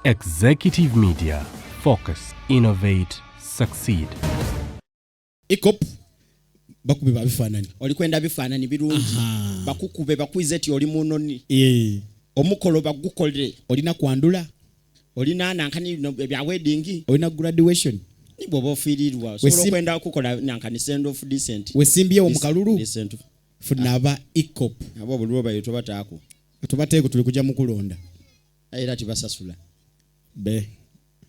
Executive Media. Focus, innovate, succeed. Ecop bakube babifaananyi. Oli kwenda bifaananyi birungi, bakukube bakwize ti oli munoni. Eh. Omukolo bagukolere. Olina kwandula. Olina nankani no, ebya wedding. Olina graduation. Ni bw'oba ofiirirwa osobola okwenda okukola nankani send off decent. Wesimbyewo mu kalulu. Decent. Funa aba Ecop. Abo obululu bayo tobataako. Tubateeko, tuli kujja mu kulonda. Era tibasasula. Be.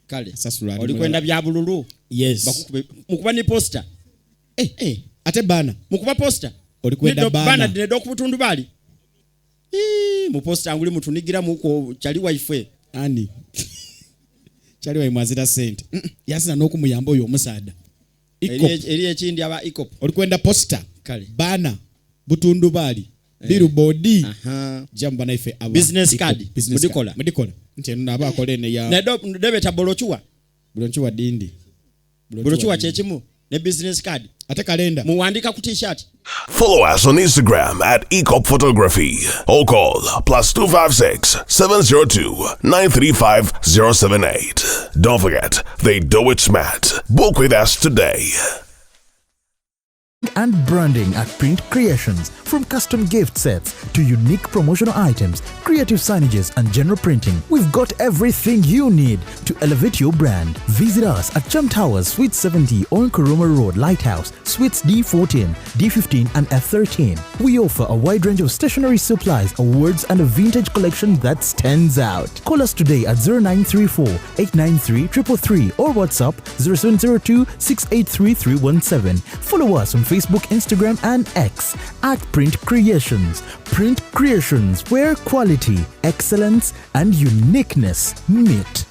Kale. Sasula ali oli kwenda bya bululu. Yes. Bakukube mukuba ni poster. Eh, eh, ate bana. Mukuba poster. Oli kwenda Neddo bana. Bana neddo ku butundu bali. Ii, mu poster nguli mutunigira muko chali waife. Ani? Chali wa mwazira sente. Yasina n'okumuyamba oyo omusaada. Ecop. Eri ekindi aba Ecop. Oli kwenda poster. Kale. Bana butundu bali. Billboard. Aha. Jamba naife aba. Business Ecop. card. Business Mudikola. card. Mudikola. Nti eno naba akola eno ya Neddo debeta bolochuwa. Bolochuwa dindi. Bolochuwa kyekimu ne business card. Ate kalenda. Muwandika ku t-shirt. Follow us on Instagram at Ecop Photography or call +256 702 935 078. Don't forget, they do it smart. Book with us today. And branding at Print Creations. From custom gift sets to unique promotional items, creative signages, and general printing, we've got everything you need to elevate your brand. Visit us at Chum Towers, Suite 70 on Kuruma Road, Lighthouse, Suites D14, D15, and F13. We offer a wide range of stationery supplies, awards, and a vintage collection that stands out. Call us today at 0934 893 333 or WhatsApp 0702 683 317. Follow us on Facebook, Instagram, and X at Print Creations. Print Creations, where quality, excellence, and uniqueness meet.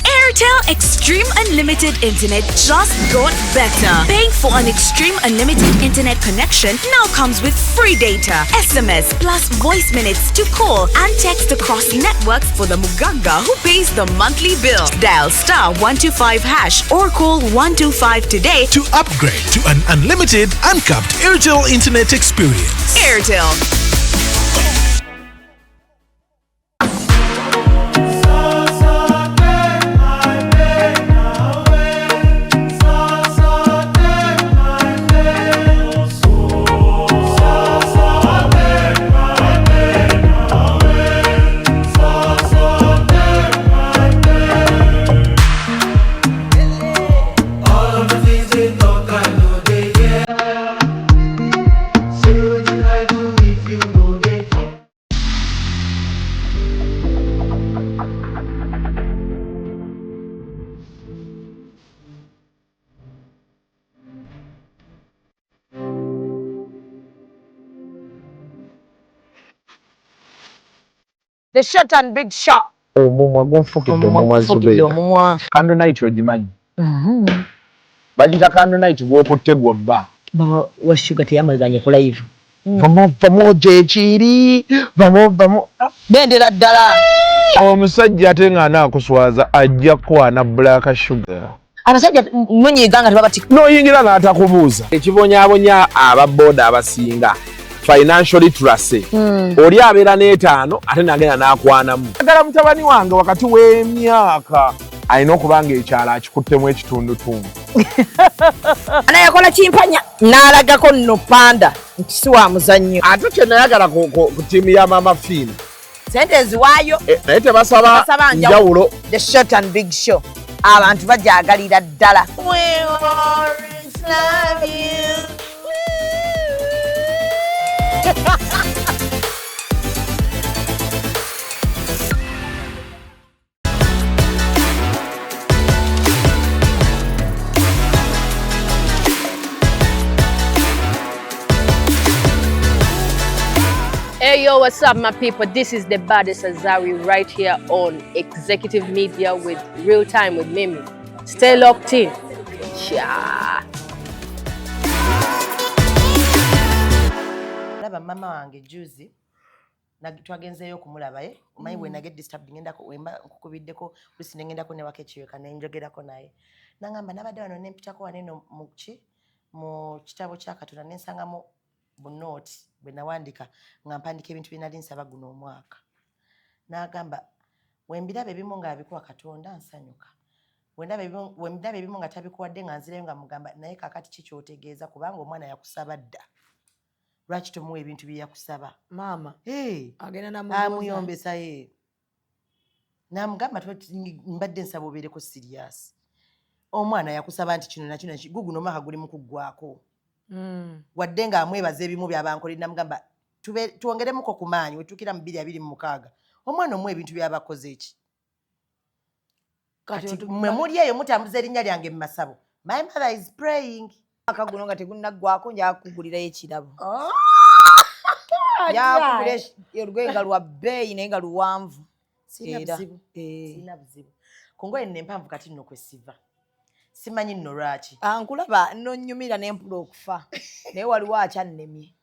Airtel Extreme Unlimited Internet just got better. Paying for an Extreme Unlimited Internet connection now comes with free data, SMS, plus voice minutes to call and text across networks for the Muganga who pays the monthly bill. Dial *125# or call 125 today to upgrade to an unlimited, uncapped Airtel internet experience. Airtel. The short and big shot. Omumwa gunfukidde omumwa. Omumwa Zubeera. omumwa. Candle night ogimanyi? Bagita candle night gw'okutte gwobba. Baba wa Shuga teyamazanye ku live. Vamu vamu gyekiri vamu vamu. Bendera ddala. Omusajja ate ng'anaakuswaza ajja kukwana black sugar. Abasajja munyiiga nga tebabatika. N'oyingira n'atakubuuza. Ekibonyaabonya aba booda abasinga financial literacy. Oli abeera n'etaano ate n'agenda n'akwanamu. Agala mutabani wange wakati w'emyaka alina okuba ng'ekyalo akikuttemu ekitundutundu. Anayakola kimpanya n'alagako nno panda nti si wa muzannyo. Ate kye nayagala ku ttiimu ya Mama Fiina. Sente eziwaayo. Eh, naye tebasaba Tebasaba njawulo. The short and big show. Abantu bajagalira ddala. We always love you. Hey yo, what's up, my people? This is the baddest Azari right here on Executive Media with Real Time with Mimi. Stay locked in. Cha. Laba mama wange juzi twagenzeeyo okumulaba ye omanyi bwe nage disturbed ngendako wemba nkukubiddeko lusi nengendako newaka ekiweka nenjogerako naye nangamba nabadde wano nempitako waneno muki mu kitabo kya Katonda nensangamu bunooti bwe nawandika nga mpandika ebintu bye nali nsaba guno omwaka. N'agamba, wembiraba ebimu ng'abikuwa Katonda nsanyuka, wembiraba ebimu nga tabikuwadde nga nzirayo nga mugamba, naye kakati ki kyotegeeza? Kubanga omwana yakusaba dda, lwaki tomuwa ebintu bye yakusaba? Maama Hey. agenda namubuuza. Amuyombesa ye namugamba, "Mbadde nsaba obeereko serious. Omwana yakusaba nti kino nakino, guguno omwaka guli mu kuggwako." Wadde ng'amwebaza ebimu byabankolera, namugamba, "Twongeremuko ku maanyi, wetuukira mu 2026 omwana omuwa ebintu byabakoze eki." Kati Kati mwe muli eyo mutambuza erinnya lyange mu masabo. My mother is praying. Omwaka guno nga tegunnaggwako, nja kugulirayo ekirabo. Nja kugula olugoye nga lwa bbeeyi naye nga luwanvu. Sirina Era, buzibu. Sirina buzibu ku ngoye nno empanvu. Kati nno kwesiva simanyi nno lwaki. Ah, nkulaba nonnyumira nempula okufa, naye waliwo akyannemye.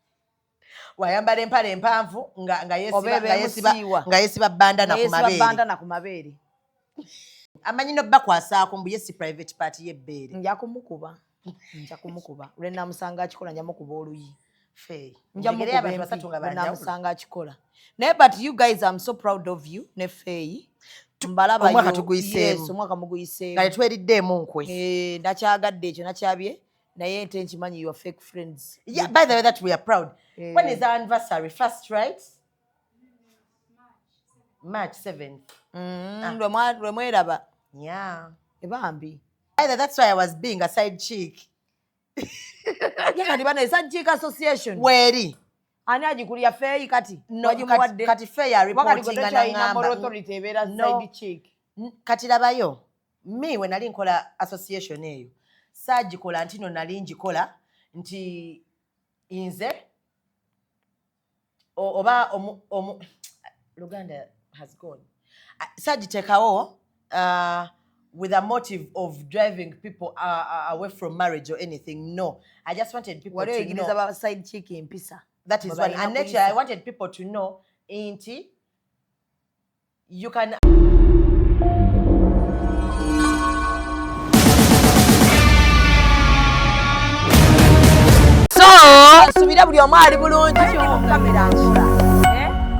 Wayambala empale empanvu nga Oba nga yeesiba ebeemusiiwa. Nga yeesiba bandana ku Nga yeesiba mabeere. Bandana ku mabeere. Amanyi nobakwasaako mbu ye si private part y'ebbeere. Nja kumukuba, nja kumukuba lwe namusanga akikola, nja mukuba oluyi. Fe Nja njegereyo mukuba abantu empi basatu nga lwe banjawulo. Namusanga akikola. Naye but you guys, I'm so proud of you ne Feeyi, mbalaba. Omwaka tuguyiseemu. Yes, omwaka muguyiseemu. Nga tetweriddeemu nkwe. Eh, nakyagadde ekyo nakyabye, naye ente nkimanyi you are fake friends. Yeah, by the way, that we are proud. Eh. When is our anniversary first, right? March 7th. Lwe mweraba. Yeah. Ebambi. Either that's why I was being a side chick. Ye kati bana side chick association weeri. Ani agikulya? Feeyi kati? No, Wagimuwadde? kati Feeyi Kuba kati gwe areportinga tokyalina n'aŋŋamba. moral authority ebeera No. side chick. Kati labayo, me we nali nkola association eyo, saagikola nti no nali ngikola nti nze oba omu Luganda has gone. Ah, saagiteekawo with a motive of driving people away from marriage or anything. No, I just wanted people Wali to oyigiriza know. ba side chick empisa. That is Bwe one. balina And next kuyisa. I wanted people to know nti you can So nsubira buli omu ali bulungi kamera nkola.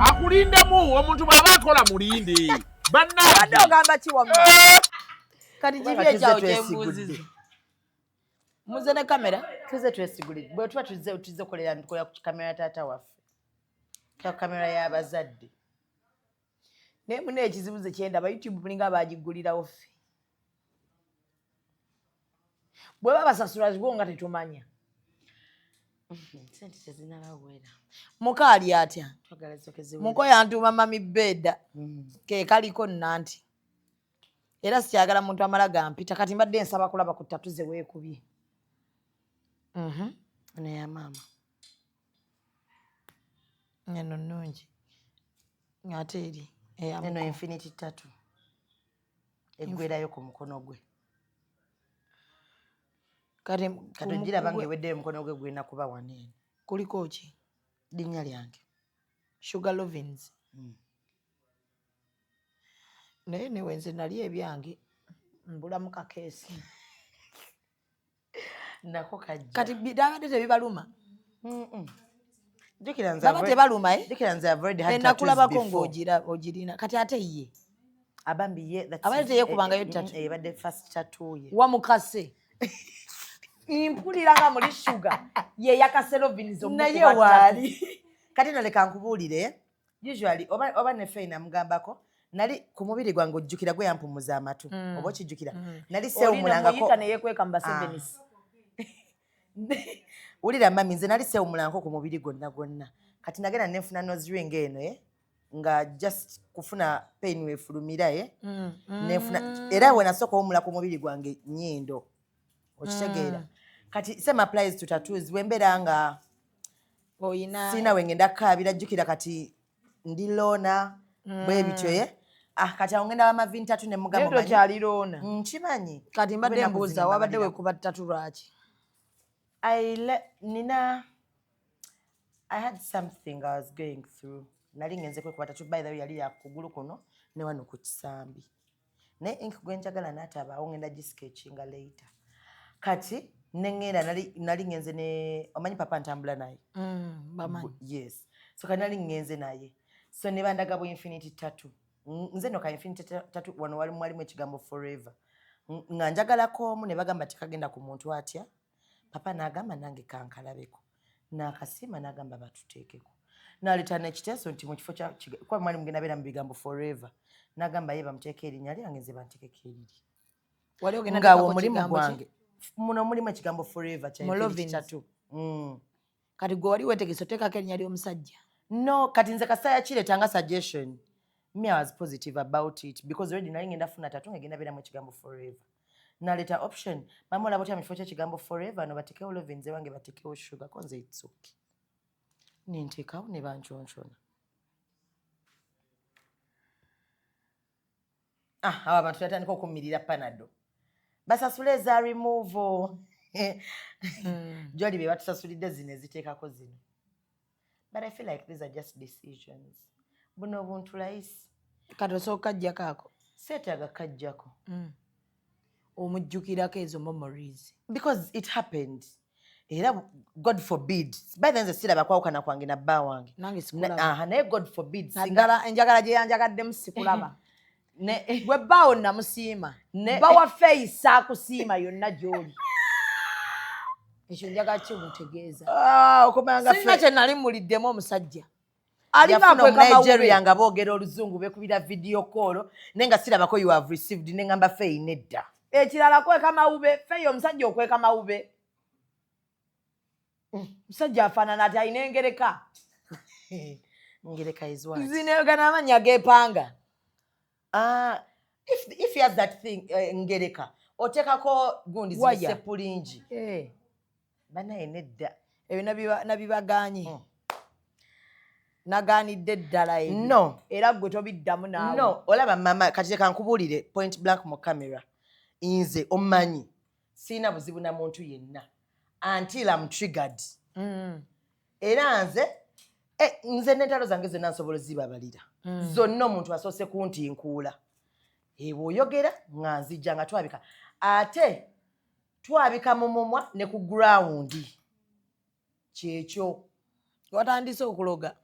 Akulindemu omuntu bw'aba akola mulinde. Abadde Bannange. Ogamba ki wamma? Kati kibi Kubanga ekyawo tuzze. kyembuuziza, muze ne kamera. Tuzze twesigulidde. Bwe tuba tuzze kolera, ntukolera ku kamera ya taata waffe, ka kamera y'abazadde. Naye muna ekizibu ze kyendaba, YouTube bulinga bagigulirawo ffe. Bwe babasasula gwo nga tetumanya. Sente tezinabawera. Muka ali atya? Twagala zisooke ziwere. Muko yantuuma mami beda ke kaliko nanti, era sikyagala muntu amala gampita. Kati mbadde nsaba kulaba ku tattoo ze weekubye. Ono ya maama. Eno nnungi ate eri eya Eno muko. Infinity tattoo eggwerayo ku mukono gwe. Kati Kati ogiraba ng'eweddeyo, omukono gwe gulina kuba wano eno. Kuliko ki? Linnya lyange. Sugar Lovins. Naye newe nze nali ebyange mbulamu kakeesi. Nako kajja. Kati abadde tebibaluma? Jjukira nze Baba tebaluma, eh? Jjukira nze I've already had tattoos Nakulabako before. ng'ogirina, kati ate ye? Abambi ye that's Abadde teyeekubangayo tattoo? Ebadde first tattoo ye. Wamukase mpulira nga muli Sugar ye yakase Lovins. Naye waali kati no leka nkubuulire, usually oba ne Fey namugambako, nali ku mubiri gwange, ojjukira gwe yampumuza amatu? Oba okijjukira? Nali seewumulangako. Olina neyekweka mu basevenisi. Wulira mami, nze nali seewumulanko ku mubiri gwonna gwonna. Kati nagenda nenfuna nose ring eno, eh, nga just kufuna pain wefulumira, eh? Nenfuna era we nasooka owumula ku mubiri gwange nnyindo, okitegeera? Kati same applies to tattoos. Wembeera nga oyina siina wengenda kukaabira, jjukira kati ndi loner bwe bityo, ye ah, kati awo ngenda wamavini tattoo ne mugamba, Naye omanyi- tokyali loner. Nkimanyi. Kati mbadde Kuba mbuuza, ennaku wabadde zino weekuba tattoo lwaki? Nina I had something I was going through. Nali ngenze kwekuba tattoo, by the way yali yakugulu kuno ne wano ku kisambi, naye ink gwe njagala n'atabaawo, ngenda gisketchinga later. Kati neŋŋenda, nali ngenze ne omanyi papa ntambula naye. Bamanyi. Yes, so kati nali ŋŋenze naye. So ne bandaga bu infinity tattoo. Nze no ka infinity tattoo wano walimu walimu ekigambo forever. Nga njagalako omu ne bagamba tekagenda ku muntu atya. Papa n'agamba nange kankalabeko, n'akasiima n'agamba batuteekeko, n'aleeta n'ekiteeso nti mu kifo kya kuba mwali mugenda beera mu bigambo forever, n'agamba ye bamuteeka erinnya lyange, nze banteekeko eriri. Wali ogenda Ngaawo teekako omulimu kigambo ki? gwange muno mulimu ekigambo forever kya Mu infinity Lovins. tattoo. Kati gwe wali weetegese oteekako erinnya ly'omusajja? No, kati nze kasita yakireeta nga suggestion, me, I was positive about it because already nali ngenda funa tattoo nga egenda beeramu ekigambo forever. Naleeta option, mama olaba otya mu kifo ky'ekigambo forever no batekewo Lovins wange, batekewo Sugar, ko nze it's okay. Ninteekawo ne banconcona. Ah, abo abantu batandika okumirira Panado, basasule eza removal joli be batusasulidde zino eziteekako zino. But I feel like these are just decisions, buno obuntu layisi. Kati osooka kajjako ako? Seetaaga kajjako. Omujjukirako ezo memories? Because it happened, era God forbid, by then nze siraba kwawukana kwange na bba wange. Nange sikulaba. Aha, naye God forbid singa Naddala enjagala gye yanjagaddemu sikulaba. Gwe bbaawo namusiima. Ne Bba wa Face akusiima yonna gy'oli, ekyo njagala kimutegeeza. Ah, okomanga. Sirina kye nali muliddemu omusajja alinga Yafuna akweka Omunigeria mawube. nga boogera oluzungu, bekubira video call, naye nga sirabako you have received, neŋŋamba Feyi nedda. Ekirala kweka mawube. Feyi omusajja okweka mawube, musajja afaanana ati alina engereka. Ngereka is what? Zinegana amannya g'epanga. Ah, if he has that thing, ngereka oteekako gundi Waya. zino sepulingi. Eh, banaye nedda. Ebyo nabibaganye. Nagaanidde ddala ebyo. No. Era gwe tobiddamu naawe. No, olaba mama, kati leka nkubuulire point blank mu camera, nze omumanyi siina buzibu na muntu yenna until am triggered. Era nze nze n'entalo zange zonna nsobola ozibabalira zonna. Omuntu asoose kuntinkuula, bw'oyogera nga nzijja nga twabika, ate twabika mu mumwa ne ku ground kyekyo. Watandise okuloga?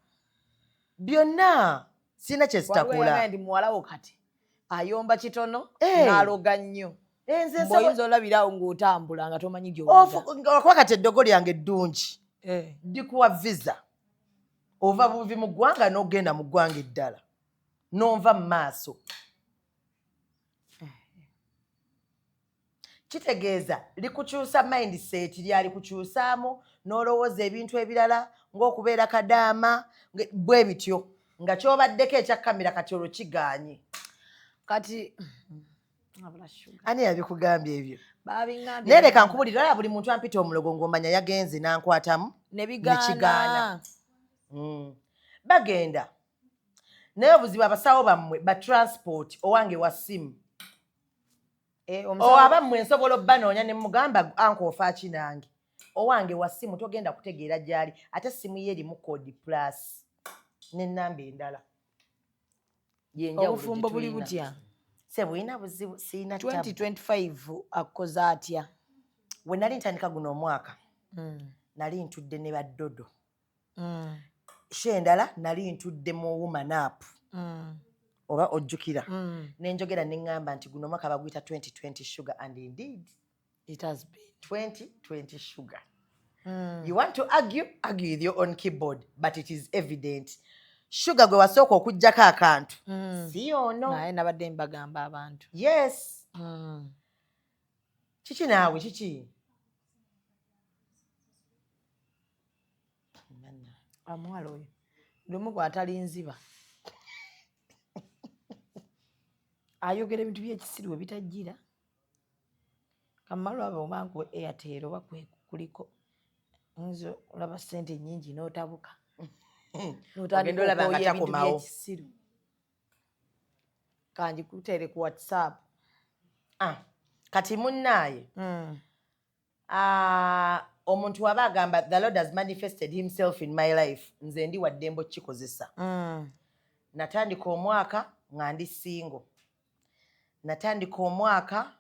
Byonna sirina Waliwo kyezitakola. yagambye nti muwalawo kati ayomba kitono Eh. n'aloga nnyo. Nze Mbw'oyinza olabirawo ng'otambula nga tomanyi gy'olaga. Kuba kati eddogo lyange eddungi Eh. ndikuwa visa ova buvi mu ggwanga n'ogenda mu ggwanga eddala n'onva mu maaso, kitegeeza likukyusa mindset, lyali kukyusaamu n'olowooza ebintu ebirala ng'okubeera kadaama bwe bityo nga kyobaddeko ekya kamera kati olwo kigaanye. Kati abula sugar. Ani yabikugambye ebyo? Babiŋŋambye. Naye leka nkubulira, olaba buli muntu ampita omulogo ng'omanya yagenze n'ankwatamu ne bigaana. Nekigaana. Bagenda naye obuzibu abasawo bammwe ba transport, owange wa simu. Eh, o omusawo- abammwe nsobola obbanoonya ne mugamba anko ofaaki nange, owange wa simu togenda kutegeera gy'ali, ate simu ye erimu code plus n'ennamba endala. Yenjawulo Obufumbo gye buli tulina. butya? Se bulina buzibu, siina tabu. 2025 akoze atya? We nali ntandika guno omwaka, nali ntudde ne baddodo show endala, nali ntudde mu Woman Up, oba ojjukira, nenjogera neŋŋamba nti guno omwaka baguyita 2020 sugar, and indeed it has been 2020 sugar. You want to argue, argue with your own keyboard, but it is evident Sugar gwe wasooka okugjako akantu si ono. Naye nabadde mbagamba abantu. Yes. Kiki naawe kiki? Omuwala oyo lumu gwatalinziba ayogera ebintu byekisiru ebitajjira kamala aba oba nkuwe Airtel oba kuliko nze olaba sente nyingi n'otabuka. Ogenda olaba nga N'otandika okwoya ebintu takomawo. byekisiru. Kanjikuteere ku WhatsApp. Ah, kati munnaaye. Ah, omuntu waba agamba the Lord has manifested himself in my life, nze ndi waddembe okukikozesa. Natandika omwaka nga ndi single, natandika omwaka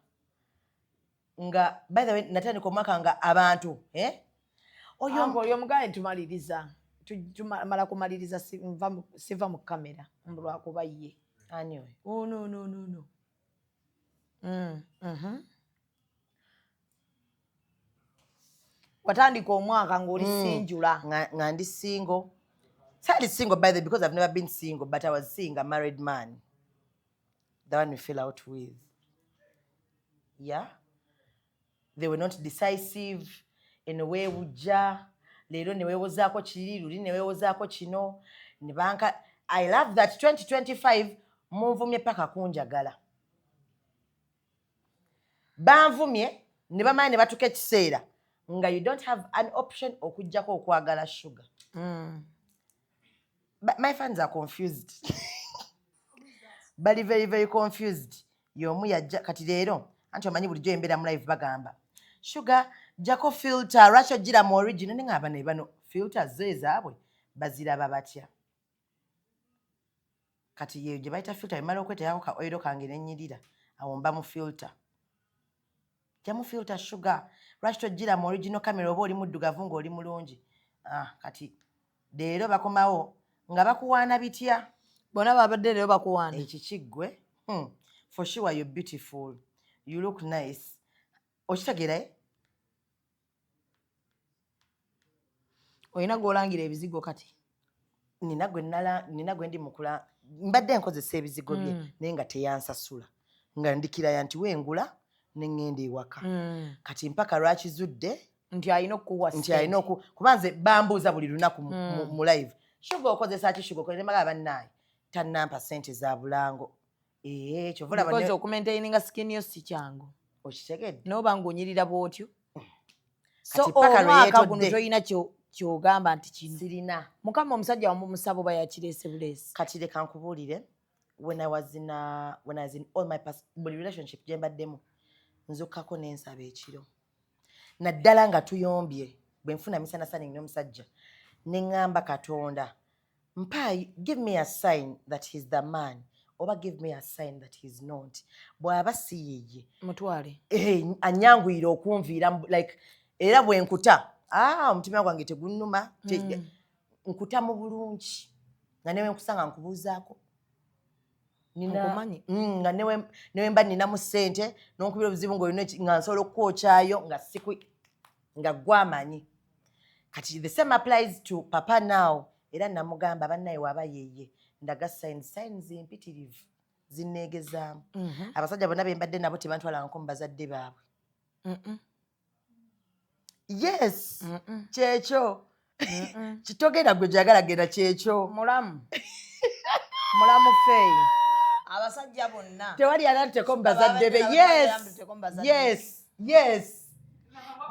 nga, by the way, natandika omwaka nga abantu, eh? Oyo oyo omugaye tumaliriza. Tumala kumaliriza, siva mu kamera lwakuba ye. Ani oyo? Oh, no, no, no, no. Watandika omwaka ng'oli single. Nga ndi single. Saali single by the, because I've never been single, but I was seeing a married man, the one we fell out with. Yeah, they were not decisive. Eno weewujja leero ne weewozaako kiri, luli ne weewozaako kino ne banka. I love that 2025 munvumye paka kunjagala. Banvumye ne bamanya ne batuka ekiseera nga you don't have an option okugjako okwagala Sugar. But my fans are confused, bali very very confused. Y'omu yajja kati leero, anti omanyi bulijjo embeera mu live bagamba, "Sugar, jjako filter, lwaki ogira mu original?" Ne ngamba, ne bano filter zo ezaabwe baziraba batya? Kati yeyo gye bayita filter. Emala okweteekako ka oil kange nennyirira, awo mba mu filter. Jjamu filter, Sugar, lwaki togira mu original camera oba oli muddugavu ng'oli mulungi? Ah, kati leero bakomawo nga bakuwaana bitya? Bonna babadde leero bakuwaana. Ekikiggwe. For sure you're beautiful, you look nice. Okitegeera, eh? Olina gw'olangira ebizigo kati? Nina gwe nina gwe ndi mukula, mbadde nkozesa ebizigo bye, naye nga teyansasula, nga ndikiraya nti wengula ne ŋŋenda ewaka. Kati mpaka lwakizudde nti alina okukuwa. Nti alina oku, kuba nze bambuuza buli lunaku mu live, "Sugar, okozesa ki? Sugar, okozesa?" Maga bannaaye tannampa ssente za bulango. Ee, kyova olaba because okumaintaininga skin yo si kyangu. Okitegedde? Noba ng'onyirira bw'otyo. So Kati paka lwe omwaka guno yeetodde. tolina kyogamba nti kino Sirina. Mukama omusajja wamumusaba oba yakireese buleesi? Kati leka nkubuulire, when I was in all my past, buli relationship gye mbaddemu, nzukkako n'ensaba ekiro, naddala nga tuyombye, bwe nfuna misunderstanding n'omusajja, ne ŋŋamba, "Katonda, mpa, give me a sign that he's the man oba give me a sign that he's not. Bw'aba si yeye, mutwale." Eh, anyanguyira okunviira like era bwe nkuta, ah, omutima gwange tegunnuma. Nkuta mu bulungi nga newe nkusanga nkubuuzaako. Nkumanyi. Nga newe mba ninamu ssente nonkubira obuzibu ng'olina nga nsobola okukwokyayo nga siku nga gwamanyi. Kati the same applies to papa now. Era namugamba, "Bannaye, waaba yeye, ndaga signs." Signs mpitirivu zinneegezaamu. Abasajja bonna be mbadde nabo tebantwalangako mu bazadde baabwe. Yes, kyekyo kitogenda gwe gyagala genda kyekyo. Mulamu mulamu feeyi abasajja bonna Tewali ananteko mu bazadde be. Yes, yes.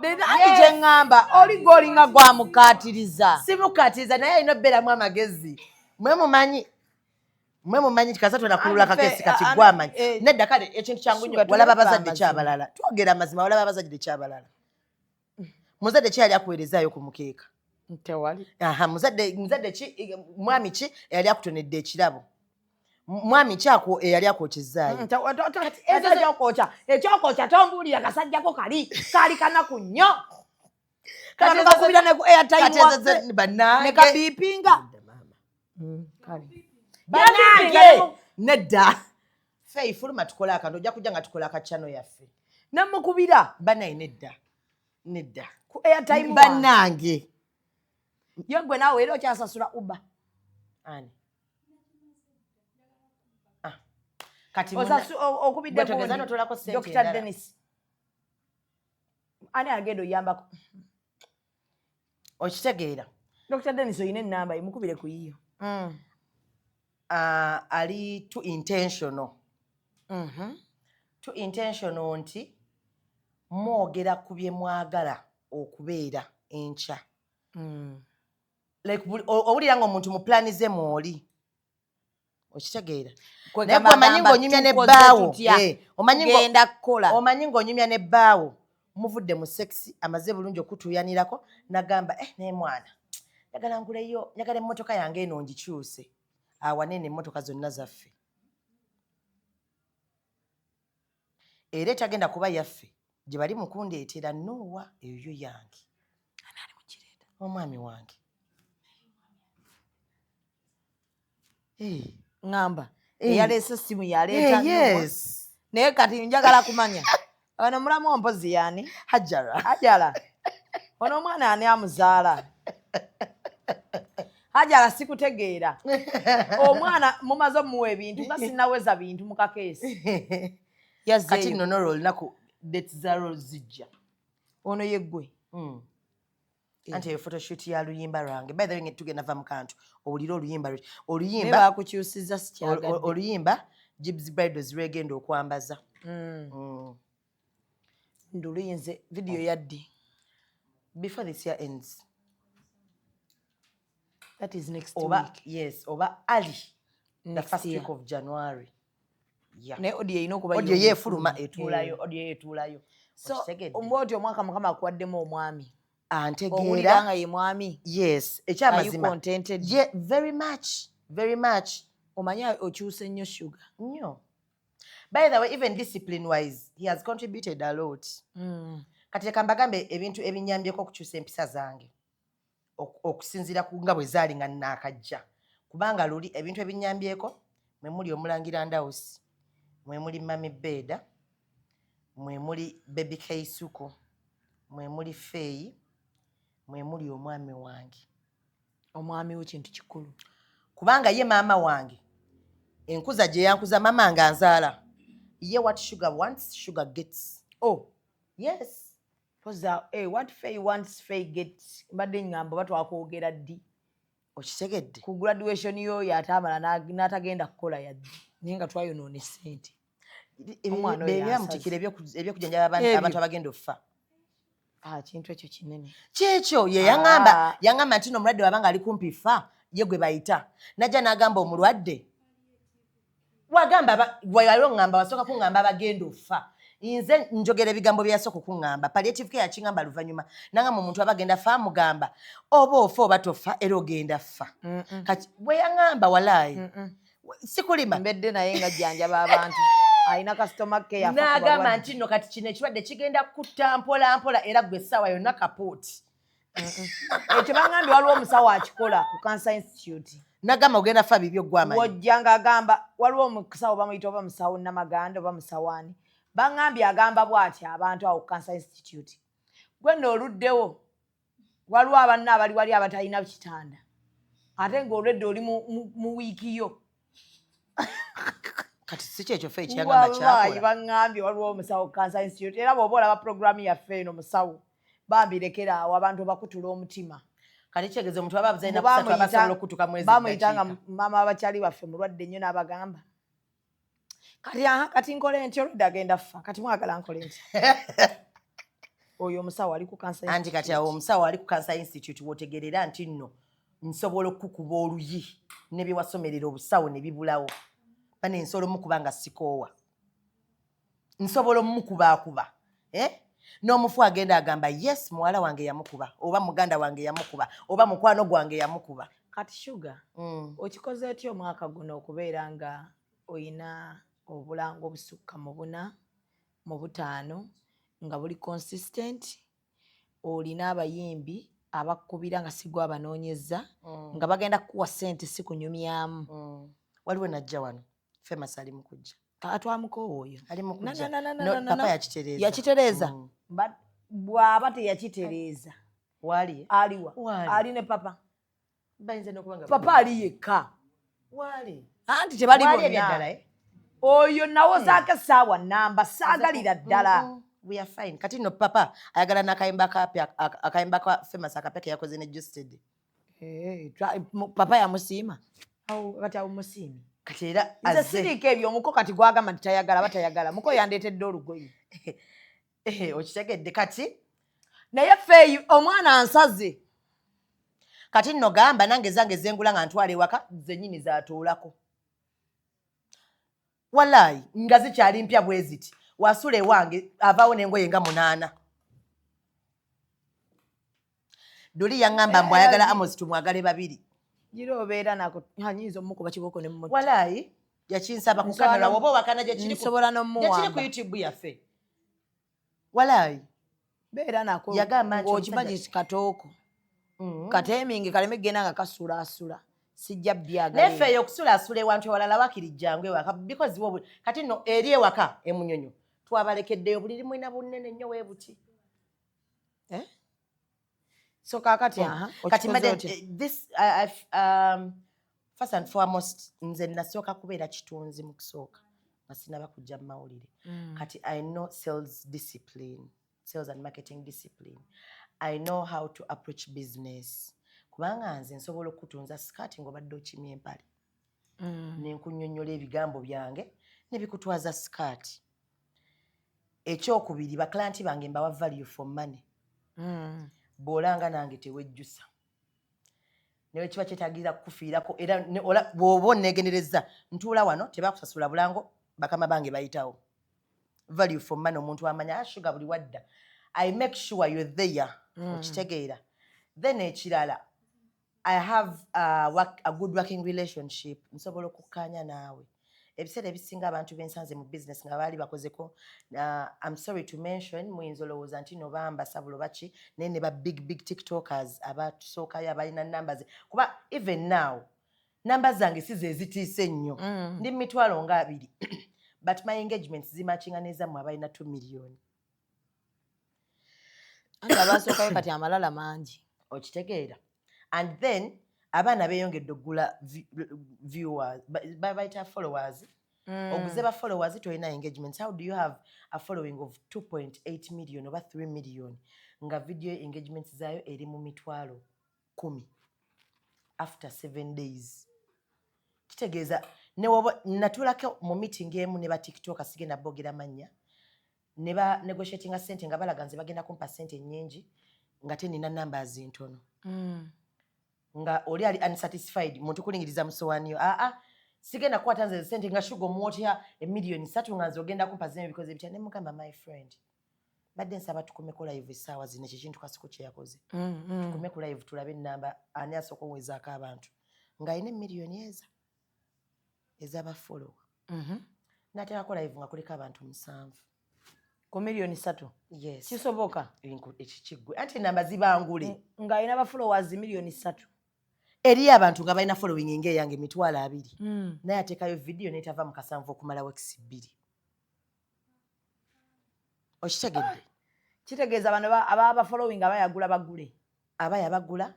Ati kyeŋŋamba, oli gwolinga gwamukaatiriza. Simukaatiriza, naye alina obbeeramu amagezi. Mwe mumanyi, mwe mumanyi kasa twenakulula Anti kakesi. Kati gwamanyi. Nedda, kale ekintu kyangu nnyo. Sugar, Walaba tuleka abazadde amazima. kyabalala, twogera amazima, walaba abazadde kyabalala, muzadde ki yali akuweerezaayo ku mukeeka? Tewali. Aha, muzadde ki, mwami ki eyali akutonedde ekirabo? Mwami ki eyali akwokyezaayo? Ekyokwokya, ekyokwokya tombuulira. Kasajjako kali kaali kanaku nnyo. Kati kakubira ne ku airtime kati ezo waffe bannange. Ne kabiipinga. Bannange, nedda. Fei, fuluma tukole akantu. Ojja kujja nga tukola akacano yaffe. Nemukubira. Bannaye, nedda, nedda. Ku airtime. Bannange. Ye gwe naawe era okyasasula Uber? Ani? Ah. Kati Okubidde bwe togeza gundi. n'otoolako ssente Dr. endala. Dennis ani agenda oyambako? Okitegeera? Dr. Dennis oyina enamba, emukubire ku yiyo. Ah, ali too intentional, too intentional nti mwogera ku bye mwagala okubeera enkya. Like owulira nga omuntu mu plani ze mwoli. Okitegeera? Naye gwe omanyi ng'onyumya ne bbaawo, eh, genda kukola. Omanyi ng'onyumya ne bbaawo, muvudde mu sex, amaze bulungi okutuuyanirako, nagamba, "Eh, naye mwana, njagala nguleyo, njagala emmotoka yange eno ngikyuse awanene emmotoka zonna zaffe, era etagenda kuba yaffe gye bali mu kundeetera. Noowa eyo yo yange, omwami wange." Ŋŋamba Eh. eyaleese essimu yaleeta Eh, nnyo. yes. Naye kati njagala kumanya ono mulamu ompozi yaani? Hajara. Hajara ono omwana ani amuzaala? Hajara, sikutegeera. Omwana mumaze omuwa ebintu nga sinnaweza bintu mu kakeesi. Kati Yazzeeyo. nno nolwo olunaku dates za role zijja. Ono yeggwe? Anti eyo photoshoot ya luyimba lwange. By the way, tugenda va mu kantu owulire oluyimba Naye oluyimba bakukyusiza, sikyagadde. Oluyimba Gibs Bridals lwegenda okwambaza. Nduluyinze vidiyo yaddi? Before this year ends. That is next Oba week. Yes, oba early the Next first year. week of January. Yeah. Naye audio erina okuba Audio yo yeefuluma, efuluma. etuulayo. Eh. Audio yeetuulayo. So Okitegedde? ombwoti omwaka Mukama akuwaddemu omwami, Antegeera. owulira nga ye mwami? Yes. Are you Ekyamazima, contented? yeah, very much, very much. Omanyi okyuse nnyo, Sugar. Nnyo. By the way, even discipline wise he has contributed a lot. Kati leka mbagambe ebintu ebinyambyeko okukyusa empisa zange okusinziira ku nga bwe zaali nga naakajja, kubanga luli ebintu ebinyambyeko mwe muli omulangira Ndawusi, mwe muli Mami Beeda, mwe muli Baby Keisuku, mwe muli Feeyi, mwe muli omwami wange. Omwami wo kintu kikulu. Kubanga ye maama wange enkuza gye yankuza, maama nga nzaala ye, what Sugar wants, Sugar gets. Oh. Yes. Poza, eh, what Faye wants, Faye gets. Mbadde ŋŋamba oba twakwogera ddi. Okitegedde? Ku graduation yoyo ate amala n'atagenda kukola yadde, naye nga twayonoona essente. Omwana oyo Ebyamutikira yansaze. ebyokujanjaba Ebyo. abantu abagenda okufa. Ah, kintu ekyo kinene. Kyekyo ye yaŋŋamba. Ah. Yaŋŋamba nti no omulwadde wabanga ali kumpi fa, ye gwe bayita najja n'agamba omulwadde wagamba wali oŋŋamba, wasooka kuŋŋamba abagenda ofa. Nze njogera ebigambo bye yasooka okuŋŋamba. Palliative care yakiŋŋamba luvannyuma, nangamba omuntu aba agenda fa amugamba oba ofa oba tofa, era ogenda fa. Kati bwe yaŋŋamba, walaayi sikulima. Mbedde naye nga jjanjaba abantu, alina customer care, afa ku N'agamba balwadde. nti nno kati kino ekirwadde kigenda kutta mpola mpola, era gwe essaawa yonna kapooti. Ekyo baŋŋambye, waliwo omusawo akikola ku Cancer Institute. Nagamba ogenda fa bibyo gw'amanyi. Wojja ng'agamba waliwo omusawo bamuyita oba musawo Namaganda oba musawaani, baŋŋambye agamba bw'ati abantu awo ku Cancer Institute: gwe nno oluddewo, waliwo abanna abali wali abatalina kitanda, ate ng'olwedde oli mu wiiki yo. Kati si kyekyo fe ekyagamba Wallaahi, kyakola. Baŋŋambye waliwo omusawo ku Cancer Institute, era bw'oba olaba puroguramu yaffe eno, musawo bambi lekera awo abantu bakutula omutima. Kati kitegeeza omuntu aba abuzalina kusatu aba asobola okutuka mwezi Bamuyita nga ddakiika. maama w'abakyali baffe mulwadde nnyo, n'abagamba kati aha, kati nkole ntya? Olwedde agenda ffa, kati mwagala nkole ntya? Oyo omusawo ali ku Cancer Anti kati awo omusawo ali ku Cancer Institute wotegerera nti nno nsobola okukuba oluyi ne bye wasomerera obusawo ne bibulawo. Bane nsobola omukuba nga sikoowa, nsobola omukubaakuba, eh? N'omufu agenda agamba, yes, muwala wange yamukuba, oba muganda wange yamukuba, oba mukwano gwange yamukuba. Kati Sugar, okikoze otya omwaka guno okubeera nga oyina obulango obusukka mu buna mu butaano nga buli consistent, olina abayimbi abakkubira nga sigwa abanoonyeza, nga bagenda kukuwa ssente si kunyumyamu? Waliwo najja wano, Famous ali mu kujja. Atwamukoowa oyo. Ali mu Na, kujja. na, na, na, No, na, na, papa na. yakitereeza. Yakitereeza. Bw'aba teyakitereeza. Waali. Aliwa? Waali. Ali ne papa. Bayinza n'okuba nga Papa ali yekka. Waali. Anti tebali Waali bonna. ebyaddala, eh? Oyo nawozaako essaawa namba, saagalira ddala. We are fine. Kati nno papa ayagala n'akayimba kapya, akayimba ka Famous akapya ke yakoze ne Justed. Eh, papa yamusiima. Awo, kati awo musiimi. Kati era Nze azze. siriiko ebyo. Omuko kati gwagamba nti tayagala, batayagala muko yandeetedde olugoye. Eh, okitegedde kati? Naye feeyi omwana ansaze. Kati nno gamba nange zange zengula nga ntwala ewaka zennyini zatuulako, walaayi nga zikyali mpya bwe ziti. Wasula ewange avaawo n'engoye nga 8. Duli yaŋŋamba mbu ayagala Amos tumwagale babiri. Gira obeera nako anyinza omukuba kibooko ne mumutta. Walaayi yakinsaba ku Nsobola kamera, woba owakana gyekiri nsobola n'omuwamba. gyekiri ku YouTube yaffe, walaayi. Beera nako. Yagamba nti ng'okimanyi omusajja katooko kateeminge kaleme kugenda nga kasulaasula. Sijja byagala. Naye ffe eyo okusulaasula ewantu ewalala, wakiri jjangu ewaka, because wo kati nno eri ewaka emunyonyo twabalekeddeyo buliri mwina bunene nnyo weebuti. Eh? So kaakati aha, Kati okikoze mbadde otya? This first and foremost, nze nasooka kubeera kitunzi mu kusooka nga sinaba kujja mu mawulire. Kati I know sales discipline, sales and marketing discipline. I know how to approach business, kubanga nze nsobola okutunza sikaati ng'obadde okimya empale, nenkunyonnyola ebigambo byange ne bikutwaza sikaati. Ekyokubiri, baclients bange mbawa value for money. Bw'olanga nange tewejjusa, newe kiba kyetagirira kukufiirako. Era bw'oba onneegendereza, ntuula wano, tebakusasula bulango, bakama bange bayitawo. Value for money, omuntu amanya ashuga buli wadda, I make sure you're there. Okitegeera? Then ekirala, I have a good working relationship. Nsobola okukkaanya naawe. Ebiseera ebisinga abantu bensanze mu business nga baali bakozeko, I'm sorry to mention, muyinza olowooza nti no bamba sabulo baki, naye ne ba big big TikTokers abatusookayo abalina numbers, kuba even now namba zange si ze zitiise nnyo. Ndi mu 20,000, but my engagements zimatchinga n'ezammwe abalina 2 million. Anti abasookayo kati amalala mangi. Okitegeera? And then abaana beeyongedde okugula viewers, bayita followers. Oguze ba followers, tolina engagements. How do you have a following of 2.8 million oba 3 million nga video engagements zaayo eri mu 10,000 after 7 days? Kitegeeza newoba natulako mu meeting emu ne ba TikTok, sigenda boogera mannya, ne ba negotiatinga sente nga balaga nze bagenda kumpa sente nnyingi nga tenina numbers ntono. Nga oli ali unsatisfied, muntu kulingiriza musowaaniyo, aa sigenda kukwata nze sente nga shuga omuwotya 3 million nga nze ogenda kumpa zino ebikoze bitya. Ne mugamba, "My friend, badde nsaba tukomeko live essaawa zino." Ekyo ekintu Kasuku kye yakoze. Tukome ku live tulabe enamba ani asooka owezaako abantu ng'alina emiliyoni eza ez'abafollower. N'ateekako live nga kuliko abantu 7. Ku 3 million? Yes. Kisoboka? Ekikiggwe anti enamba zibangule. Ng'alina ba followers 3 million. Eriyo abantu nga balina following ng'eyange 20,000, naye ateekayo vidiyo netava mu 7 okumala weeks 2. Okitegedde? Kitegeeza bano ababa bafollowing abayagula bagule. Aba yabagula,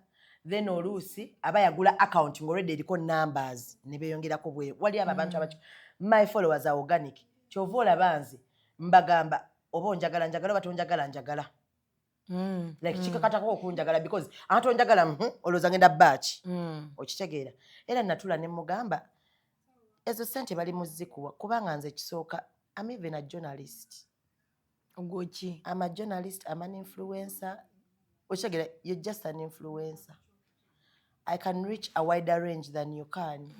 then oluusi aba yagula account ng'olwedde eriko numbers ne beeyongerako. Bwe wali abo abantu abaki, my followers are organic. Kyova olaba nze mbagamba, oba onjagala njagala, oba tonjagala njagala. Like kikakatako okunjagala, because ate onjagala, olowooza ngenda baaki. Okitegeera? Era natula ne mugamba ezo sente bali muzikuwa, kubanga nze ekisooka, am even a journalist. Ogwoki? I'm a journalist, I'm an influencer. Okitegeera? You're just an influencer. I can reach a wider range than you can.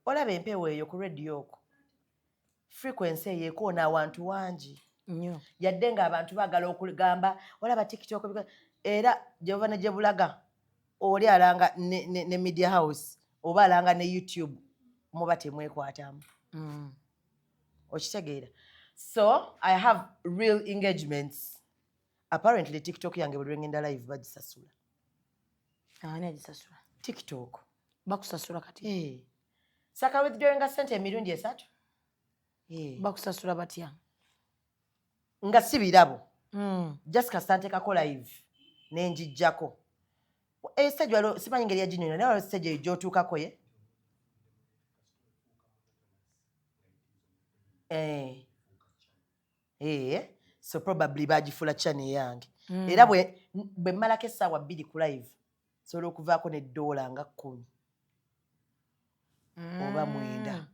Olaba empewo eyo ku radio okwo, frequency eyo ekoona awantu wangi. Nnyo. Yadde ng'abantu baagala okugamba olaba TikTok, era gyeva ne gye bulaga, oli alanga ne media house oba alanga ne YouTube, muba temwekwatamu. Okitegeera? So I have real engagements. Apparently TikTok yange buli lwengenda live bagisasula. Ani agisasula? TikTok. Bakusasula kati? Eh. Saka withdrawinga sente emirundi 3. Eh. Bakusasula batya? Nga si birabo. Just kasita nteekako live nenjijjako estage, waliwo simanyi ngeri yaginyonyola, naye waliwo stage eyo gy'otuukako ye. Eh. Eh, so probably bagifuula channel yange. Era bwe mmalako essaawa 2 ku live, nsobola okuvaako n'eddoola nga 10 oba 9.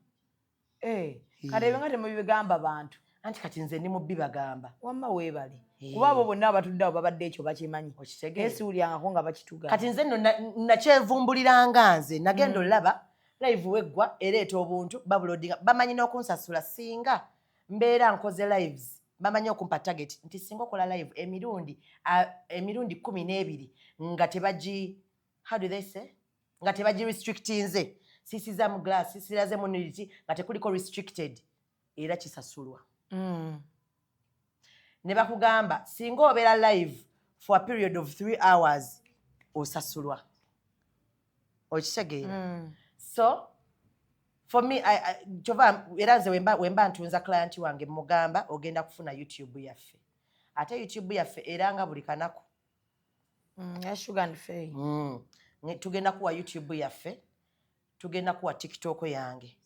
Eh, kati ebyo nga temubigamba bantu. Anti kati nze ndi mu bibagamba. Wamma weebale. Eh. Kuba abo bonna abatudde awo babadde ekyo bakimanyi. Okitegeera? Naye siwulyangako nga bakitugamba. Kati nze nno nakyevumbuliranga nze nagenda olaba live weggwa ereeta obuntu babuloadinga, bamanyi n'okunsasula singa mbeera nkoze lives. Bamanyi okumpa target nti singa okola live emirundi 12 nga tebagi, how do they say, nga tebagi restrictinze, sisiza mu glass, siraze mu nudity, nga tekuliko restricted, era kisasulwa. Ne bakugamba singa obeera live for a period of 3 hours osasulwa. Okitegeera? So for me, kyova era nze wemba ntunza client wange, mugamba ogenda kufuna YouTube yaffe, ate YouTube yaffe era nga buli kanaku. Ya Sugar and Fay. Tugenda kuwa YouTube yaffe, tugenda kuwa TikTok yange.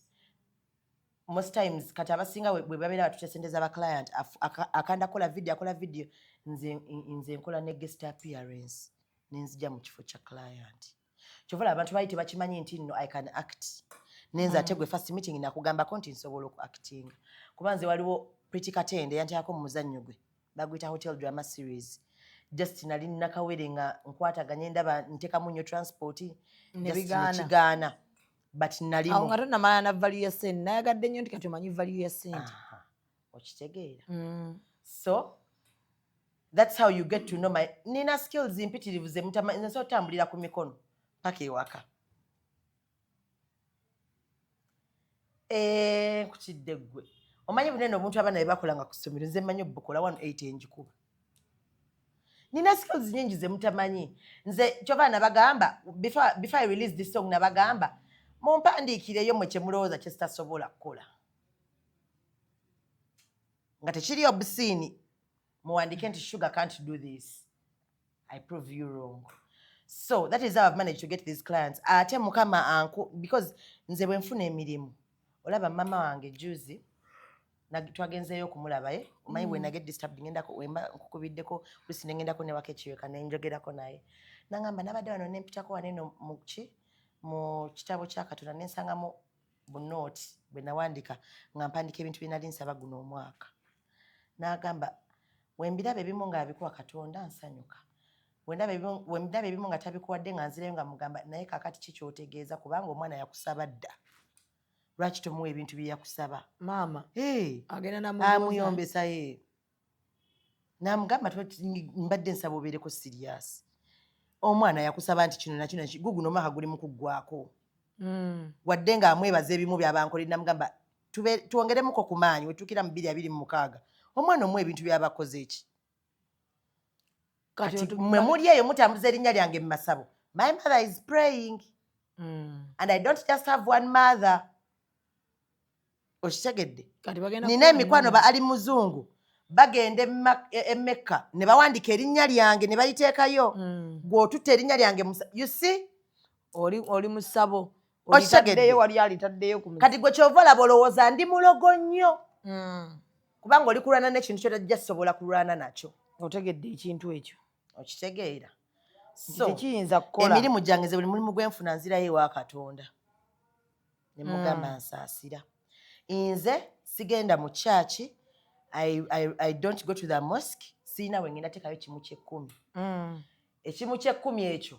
Most times kati abasinga bwe babeera batute sente z'aba client, akanda kola video, akola video, nze nkola ne guest appearance, nenzija mu kifo kya client. Kyova olaba abantu baali tebakimanyi nti nno I can act. Nenze ate gwe first meeting nakugambako nti nsobola oku actinga, kuba nze waliwo Pretty Katende yanteekako mu muzannyo gwe baguyita Hotel Drama Series. Just nali nakawere nga nkwataganye, ndaba ntekamu nnyo transport, Ne just bigaana. Nekigaana, but Awo nalimu. nga tonamala na value ya sente. Nayagadde nnyo nti kati omanyi value ya sente. Okitegeera? So that's how you get to know my, nina skills mpitirivu ze mutama. Nze nsobola otambulira ku mikono paka ewaka. Eh, nkukidde ggwe omanyi bunene obuntu abaana bye bakolanga ku ssomero, nze mmanyi obukola 18 enjikuba. Nina skills nyingi ze mutamanyi. Nze kyova nabagamba before I release this song, nabagamba mumpandiikireyo mwe kye mulowooza kye sitasobola kukola nga tekiri obscene. Muwandike nti Sugar can't do this, I prove you wrong. So that is how I've managed to get these clients. Ate Mukama anku, because nze bwe nfuna emirimu, olaba mama wange juzi twagenzeeyo okumulaba ye, omanyi bwe nage disturbed, ngendako wemba nkukubiddeko lusi, nengendako newaka ekiweka, nenjogerako naye, nangamba nabadde wano nempitako wano eno muki mu kitabo kya Katonda, nensangamu bunooti bwe nawandika nga mpandika ebintu bye nali nsaba guno omwaka. N'agamba wembiraba ebimu nga abikuwa Katonda nsanyuka, wembiraba ebimu nga tabikuwadde nga nzirayo nga mugamba, naye kakati ki kyotegeeza? Kubanga omwana yakusaba dda, lwaki tomuwa ebintu bye yakusaba? Maama Hey, agenda namubuuza. Amuyombesa ye namugamba, mbadde nsaba obeereko serious, omwana yakusaba nti kino nakino, guguno omwaka guli mu kuggwako. Wadde ng'amwebaza ebimu byabankolera, namugamba twongeremuko ku maanyi, wetuukira mu 2026 omwana omuwa ebintu byabakoze eki. Kati Kati mwe muli eyo mutambuza erinnya lyange mu masabo. My mother is praying and I don't just have one mother, okitegedde? Kati bagenda Nina kukuba emikwano ennungi. ba ali muzungu bagenda e Mekka ne bawandika erinnya lyange ne baliteekayo. Gw'otutta erinnya lyange you see? Oli mu ssabo. Okitegedde? Olitaddeyo, wali alitaddeyo ku Kati gwe kyova olaba olowooza ndi mulogo nnyo, kubanga oli kulwana n'ekintu kyotajja sobola kulwana nakyo. Otegedde ekintu ekyo? Okitegeera? Nti So tekiyinza kukola. emirimu gyange, nze buli mulimu gwenfuna nzirayo ewa Katonda ne mugamba nsaasira. Nze sigenda mu kyaki, I don't go to the mosque, siina we ngenda teekayo kimu kyekkumi. Ekimu kyekkumi ekyo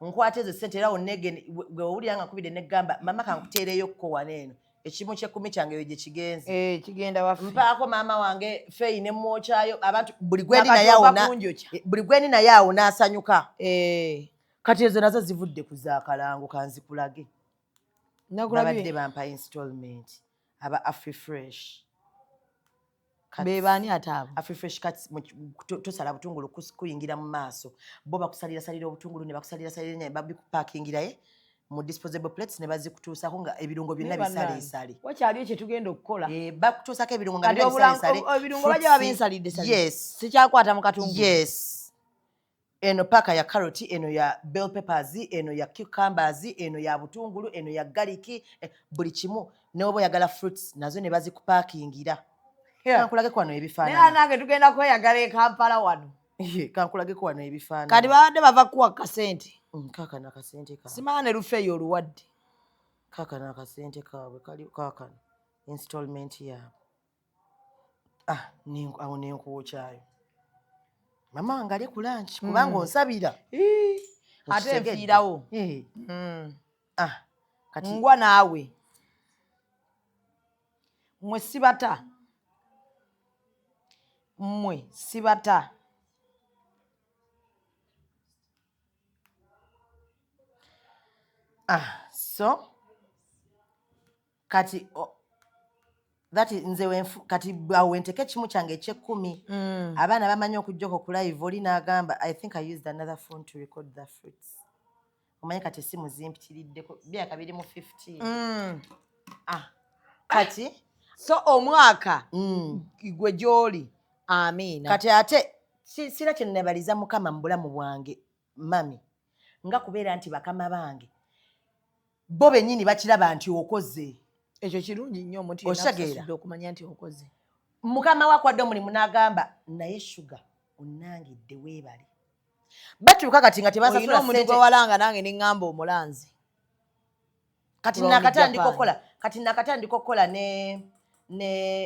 nkwata ezo sente, era wonnegende gwe owulira nga nkubidde negamba mama kankuteereyo kko wano eno, ekimu kyekkumi kyange eyo gye kigenze. Eh, kigenda waffe. Mpaako maama wange feeyi ne mwokyayo abantu buli gwendi Nakati naye awo ova kunjokya. Buli gwendi naye awo n'asanyuka. Eh. Kati ezo nazo zivudde ku zaakalango, kanzikulage. Nakulabye. Babadde bampa installment aba Afrifresh. Be baani ate abo? Afrifresh Cuts, tosala butungulu kuyingira mu maaso, bo bakusalirasalira obutungulu ne bakusalirasalira ennyaanya, babikupakingiraye mu disposable plates ne bazikutuusako nga ebirungo byonna Naye bannange, bisaleesale. Wakyaliyo kye tugenda okukola. Eh, bakutuusako ebirungo nga Kati byonna bisaleesale. ebirungo bajja Fruits, babinsalidde salidde. Yes. Sikyakwata mu katungulu. Yes, eno paaka ya carrot, eno ya bell peppers, eno ya cucumbers, eno ya butungulu, eno ya garlic, buli kimu. Neoba oyagala fruits nazo ne bazikupakingira. Kankulageko wano Naye ebifaananyi. nange tugenda kweyagala e Kampala wano. Kankulageko wano ebifaananyi. Kati babadde bava kuwa kasente. Kaakano akasente kaabwe. Simanya ne lufeeyo oluwadde. Kaakano akasente kaabwe kali kaakano, installment yaabwe. Ah, awo nenkwokyayo mama wange alye ku lunch kubanga onsabira. Ate Okitegedde? nfiirawo. Eh. Ah, kati Ngwa naawe mmwe sibata, mmwe sibata. Ah, so kati that nze kati awo wenteka ekimu kyange ekyekkumi. Abaana bamanyi okujjako ku live oli n'agamba, I think I used another phone to record the fruits. Omanyi kati essimu zimpitiriddeko, byaka biri mu 15. Ah, kati So omwaka gwe gy'oli, amiina. Kati ate sira kye nabaliza Mukama mu bulamu bwange, mami, nga kubeera nti bakama bange bo bennyini bakiraba nti okoze. Ekyo kirungi nnyo, omuntu yenna Okitegeera? akusasudde okumanya nti okoze. Mukama wakwadde omulimu n'agamba, naye Shuga onnangidde, weebale. Batuuka kati nga Olina tebasasula omuntu ssente. gwe walanga, nange neŋŋamba omulanzi. Kati From nakatandika Japan. okukola, kati nakatandika okukola ne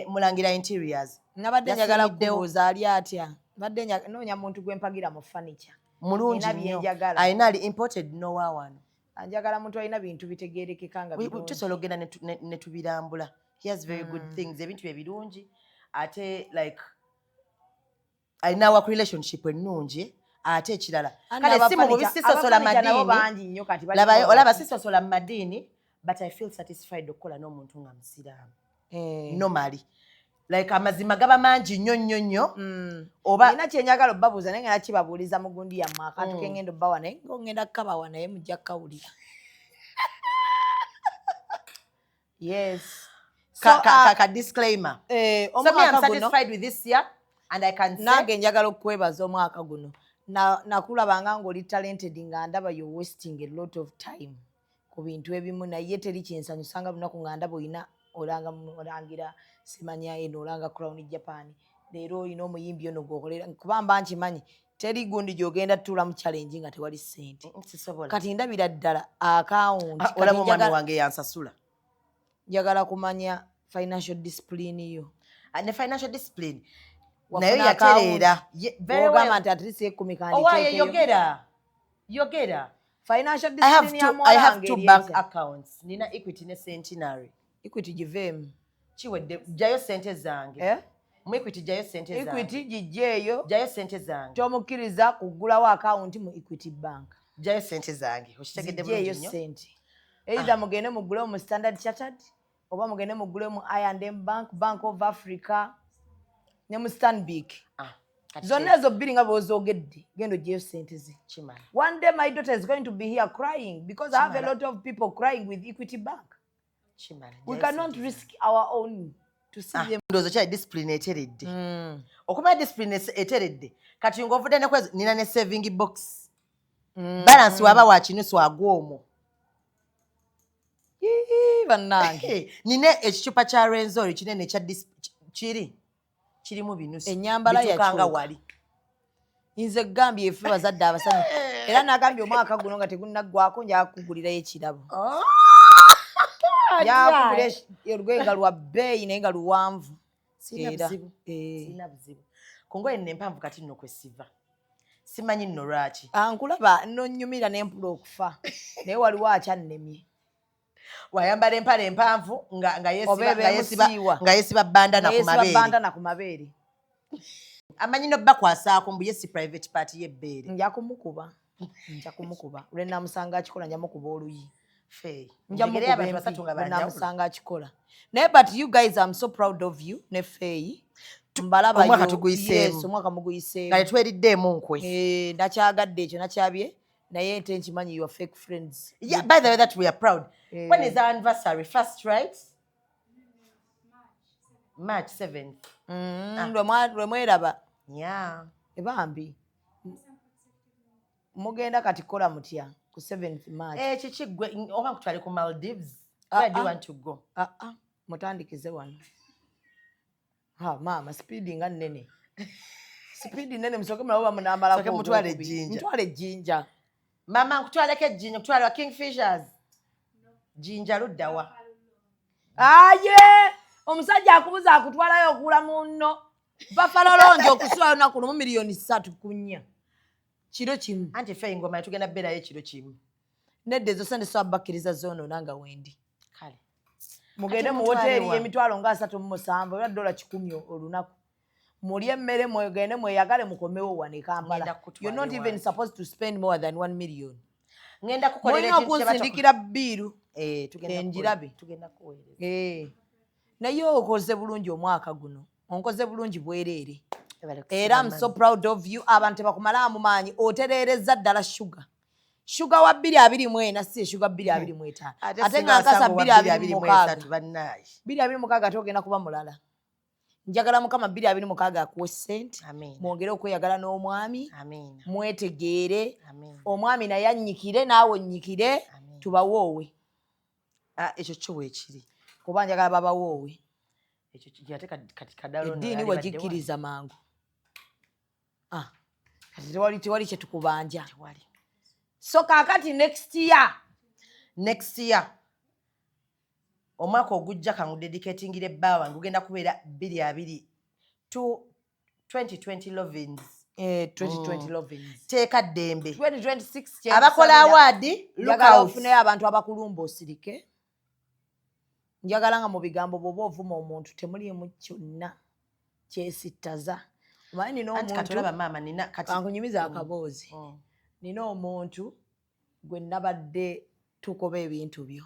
Mulangira Interiors. Nabadde njagala Yasiimiddewo. kubuuza ali atya. Mbadde noonya muntu gwe mpagira mu furniture. Mulungi Nina nnyo. byenjagala. Alina ali imported nowa wano. Njagala muntu alina bintu bitegeerekeka nga birungi. Tusobola okugenda ne tubirambula. He has very good things, ebintu bye birungi, ate like alina work relationship ennungi. Ate ekirala, Anti kale si mu bubi, sisosola abafurniture nabo madiini. bangi nnyo kati balina Labayo, olaba, obwaki. sisosola mu madiini, but I feel satisfied okukola n'omuntu nga musiraamu. Normally like amazima gaba mangi nnyo nnyo nnyo oba Nina kyenjagala obbabuuza, naye ngenda kibabuuliza mu gundi yammwe akantu kengenda obbawa, naye ngenda kukabawa, naye mujja kukawulira. Yes. Ka, So, ka, ka disclaimer. So me, I'm omwaka guno satisfied with this year and I can say nange njagala okukwebaza omwaka guno. Nakulabanga ng'oli talented, nga ndaba you're wasting a lot of time ku bintu ebimu, naye teri kinsanyusanga lunaku nga ndaba olina olanga olangira simanya eno, olanga Crown Japan, leero olina omuyimbi ono gwokolera, kuba mba nkimanyi teri gundi gy'ogenda tutuulamu challenge nga tewali ssente. Sisobola. Kati ndabira ddala akawunti. Ah, olaba omwami wange yansasula. Njagala kumanya financial discipline yo. Ah, ne financial discipline Wafuna nayo yatereera. account, Very w'ogamba well. nti at least 10 Owaaye, kanditeekeyo. yogera yogera. Financial I have discipline ya two, I have muwala two ng'eri bank etya? accounts. Nina Equity ne Centenary. Equity giveemu. Kiwedde, jjayo sente zange. Eh? Mu Equity jjayo sente zange. Equity gijjeeyo. Jjayo sente zange. Tomukkiriza kuggulawo akawunti mu Equity Bank. Jjayo sente zange. Okitegedde Zijjeeyo bulungi nnyo. sente. Either mugende muggulewo mu Standard Chartered oba mugende muggulewo mu I&M Bank, Bank of Africa ne mu Stanbic. Ah, kati Zonna ezo bbiri nga bw'ozoogedde, genda oggyeyo sente ze. Kimala. One day my daughter is going to be here crying because I have a Kimala. lot of people crying with Equity Bank. Kimala. We Jjayo cannot sente. risk our own to see Ah, them. ndowooza kyali discipline eteredde. Okumanya discipline eteredde, kati ng'ovudde ne kwezo, nina ne saving box. Balance waba wa kinusu agwa omwo. Ii, bannange. Nina ekicupa kya Rwenzori kinene ekya kiri kirimu binusu. Ennyambala Bituukanga yakyuka. wali. Nze gambye efe bazadde abasanyufu, era nagambye omwaka guno nga tegunnaggwako njaga kukugulirayo ekirabo. Njaga kukugulira olugoye nga lwa bbeeyi naye nga luwanvu. Sirina Era, buzibu. Sirina buzibu. Ku ngoye nno empanvu kati nno kwesiva. Simanyi nno lwaki. Ah, nkulaba nonnyumira nempula okufa, naye waliwo akyannemye. Wayambala empale empanvu nga Oba nga yeesiba ebeemusiiwa. nga yeesiba bandana Nga ku yeesiba mabeere. bandana ku mabeere. Amanyi no bakwasaako mbu ye si private part y'ebbeere. Nja kumukuba, nja kumukuba lwe namusanga akikola, nja mukuba oluyi. Ffe, Nja njegereyo mukuba abantu empi basatu nga lwe banjawulo. namusanga akikola. Naye but you guys, I'm so proud of you ne Feeyi. Mbalaba Omwaka tuguyiseemu. Yes, omwaka muguyiseemu. Nga tetweriddeemu nkwe. Eh, nakyagadde ekyo nakyabye, naye ente nkimanyi you are fake friends. Yeah, by the way, that we are proud. Eh. When is our anniversary? First, right? March 7th. Lwe mweraba. Yeah. Ebambi mugenda kati kola mutya ku 7th March? Eh, kiki gwe, oba nkutwale ku Maldives? Ah, Where do you ah. want to go? Ah, ah, mutandikize wano. Ha maama, sipiidi nga nnene, sipiidi nnene, musooke mulabe oba munaamalako Sooke mutwale ogwokubiri. ejjinja. Mutwale ejjinja. Mama, nkutwaleko ejjinja, nkutwale wa Kingfishers. Jinja luddawa? Aye, omusajja akubuza akutwalayo okugula munno Buffalo Lounge okusulayo lunaku lumu 3 miliyoni 4 kiro kimu. Anti ffe engoma tugenda beerayo ekiro kimu. Nedda, ezo sente soba bakkiriza zoonoona nga wendi. Kale. Mugende Ate mu mutwale woteeri wa? y'emitwalo nga 37 era $100 olunaku, mulye emmere, mwegende mweyagale, mukomewo wano e Kampala. Ngenda kukutwala You're not even ewange. supposed to spend more than 1 million. Ngenda kukolera Mulina ekintu kye okunsindikira bill. Eh, tugenda Enjirabe. Tugenda kuweereza. Eh. Naye okoze bulungi omwaka guno, onkoze bulungi bwereere. Webale kusiima, Era I'm so mami. proud of you. Abantu tebakumalaamu maanyi, otereerezza ddala Shuga. Shuga wa 2024 si Shuga 2025. Ate Ate singa nga nkasa wasanga owa 2026. 2023 bannaaye. 2026 ate ogenda kuba mulala. Njagala Mukama 2026 akuwe ssente, mwongere okweyagala n'omwami, mwetegeere, omwami naye annyikire naawe onnyikire, tubawoowe. Ah, ekyo kyo weekiri. Kuba njagala babawoowe. Ekyo ate kati kadalo ono Eddiini yalibadde wagikkiriza mangu. Ah, kati tewali kyetukubanja. Tewali. So kaakati next year. Next year. Omwaka ogujja kangudedicatingire ebba wange gugenda kubeera 2020 2020 lovins. 2020 lovins. Teeka ddembe. 2026 kye Abakola nkusabira. award, look Njagala out. ofuneyo abantu abakulumba osirike. Njagala nga mu bigambo bw'oba ovuma omuntu temuliimu kyonna kyesittaza. Omanyi nina Anti kati omuntu olaba maama nina kati kankunyumiza akaboozi. Nina omuntu gwe nabadde tukoba ebintu byo.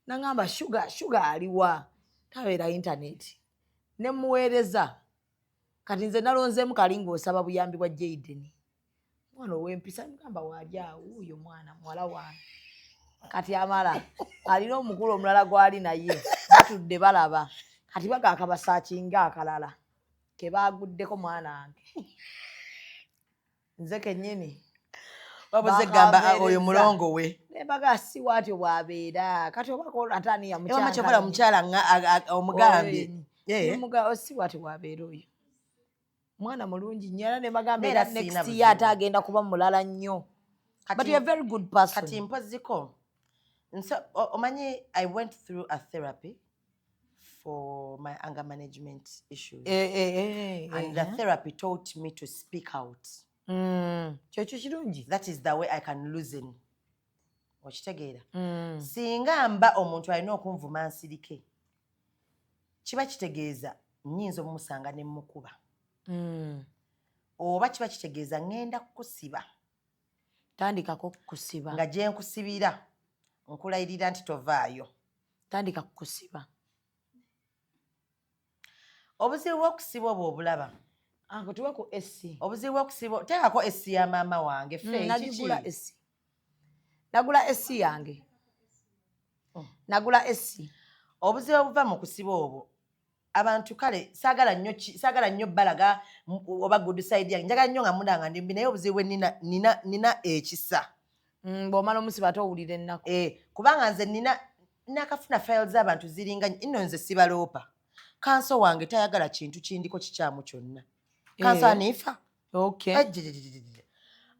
Nangamba Shuga aliwa tabeera internet. Ne muweereza. Kati nze nalonzeemu kali ng'osaba buyambi bwa Jayden. Mwana ow'empisa mugamba waali awo wuuyo mwana muwala wange. Kati amala alina omukulu omulala gw'ali naye batudde balaba. Kati baga akabasaakinga akalala ke baaguddeko mwana wange. Nze kennyini. Wabuze gamba oyo mulongo we. Ne baga si bw'atyo bw'abeera. Kati oba ko ate ani Ewamma kyokola omukyala omugambye. Si bw'atyo bw'abeera oyo. Mwana mulungi nnyo era ne bagamba Era era siina next year ate buzibu. agenda kuba mulala nnyo. But you're a very good person. Kati mpoziko. Omanyi I went through a therapy for my anger management issues. And the therapy taught me to speak out. Kyekyo kirungi. That is the way I can loosen. Okitegeera? Singa mba omuntu alina okunvuma nsirike, kiba kitegeeza nnyinza omumusanga ne mmukuba. Oba kiba kitegeeza ŋŋenda kukusiba. Tandikako kukusiba. Nga gye nkusibira nkulayirira nti tovaayo. Tandika kukusiba. Obuzibu bw'okusiba obwo obulaba. Anko tuwe ku AC. Obuzibu bw'okusiba, teekako AC ya maama wange. Ffe Nagigula kiki? AC. Nagula AC yange. Nagula AC. Obuzibu obuva mu kusiba obwo abantu kale saagala nnyo saagala nnyo balaga oba good side yange, njagala nnyo nga munda nga ndi mbi, naye obuzibu bwe nina, nina ekisa. Bw'omala omusiba ate owulira ennaku. Kubanga nze nina nakafuna files z'abantu ziringa nno, nze sibaloopa. Kanso wange tayagala kintu kindiko kikyamu kyonna. Kanso aniifa. Ejjejejejje.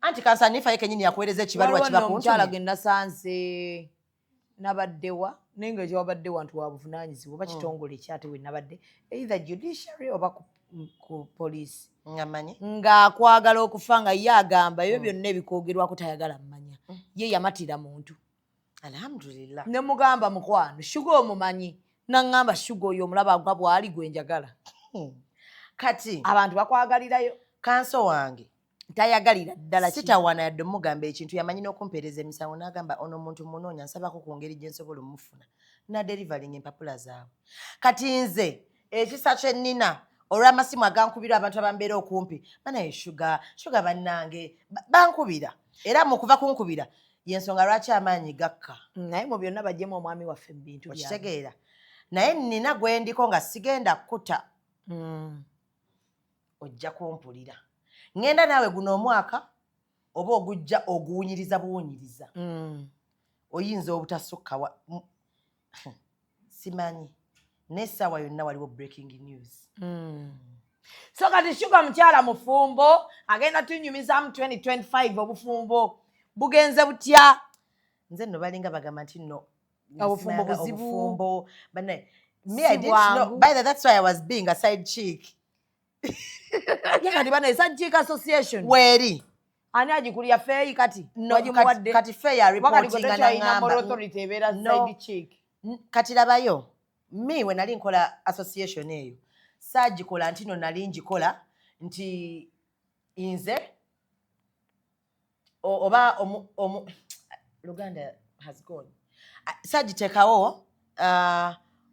Anti kanso aniifa ye kennyini yakuweereza ekibaluwa Waliwo kiba nno omukyala kuntumye. gwe nasanze nabaddewa naye nga ekyewabadde wantu wa buvunaanyizibwa oba kitongole ekyate we nabadde either judiciary oba ku police. Nga Ng'akwagala okufa nga ye agamba ebyo byonna ebikwogerwako tayagala mmanya. Ye yamatira muntu. Alhamdulillah. Ne mugamba mukwano Shuga omumanyi, naŋŋamba Shuga oyo omulaba nga bw'ali gwe njagala. Kati abantu bakwagalirayo. Kanso wange tayagalira ddala ki. Sitawaana yadde omugamba ekintu, yamanyi n'okumpeereza emisango n'agamba ono omuntu munoonya nsabako ku ngeri gye nsobola omufuna nadeliveringa empapula zaabwe. Kati nze ekisa kye nnina olw'amasimu agankubira abantu abambeera okumpi banaye Shuga Shuga bannange bankubira era mu kuva kunkubira yensonga lwaki amaanyi gakka. Naye mu byonna baggyemu omwami waffe mu bintu byabwe. Okitegeera? Naye nnina gwe ndiko nga sigenda kuta. Ojja kumpulira. Ŋŋenda naawe guno omwaka oba ogujja oguwunyiriza buwunyiriza. Oyinza obutasukka simanyi n'essaawa yonna waliwo breaking news. So kati Shuga mukyala mufumbo agenda tunyumizaamu 2025 obufumbo bugenze butya? Nze nno balinga bagamba nti nno Obufumbo simanga buzibu. Obufumbo banaye me Si I didn't know. bwangu. By the that's why I was being a side chick. Ye kati bana side chick association weeri. Ani agikulya? Feeyi kati No, wagimuwadde? kati Feeyi Oba kati gwe areportinga tokyalina n'aŋŋamba. moral authority ebeera No. side chick. Kati labayo me we nali nkola association eyo saagikola nti no nali ngikola nti nze oba omu Luganda has gone. Saagiteekawo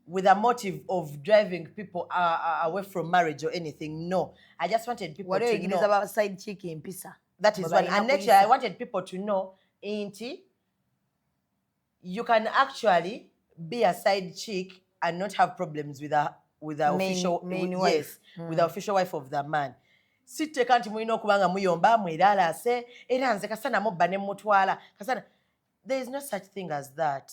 with a motive of driving people away from marriage or anything. No, I just wanted people Wali to oyigiriza know. ba side chick empisa. That is Bwe one. balina And next kuyisa. I wanted people to know Nti you can actually be a side chick and not have problems with a official main with, wife. Yes, with the official wife of the man. Si tteeka nti mulina okuba nga muyomba, mweralaase, era nze kasana mubba ne mutwala kasana. There is no such thing as that.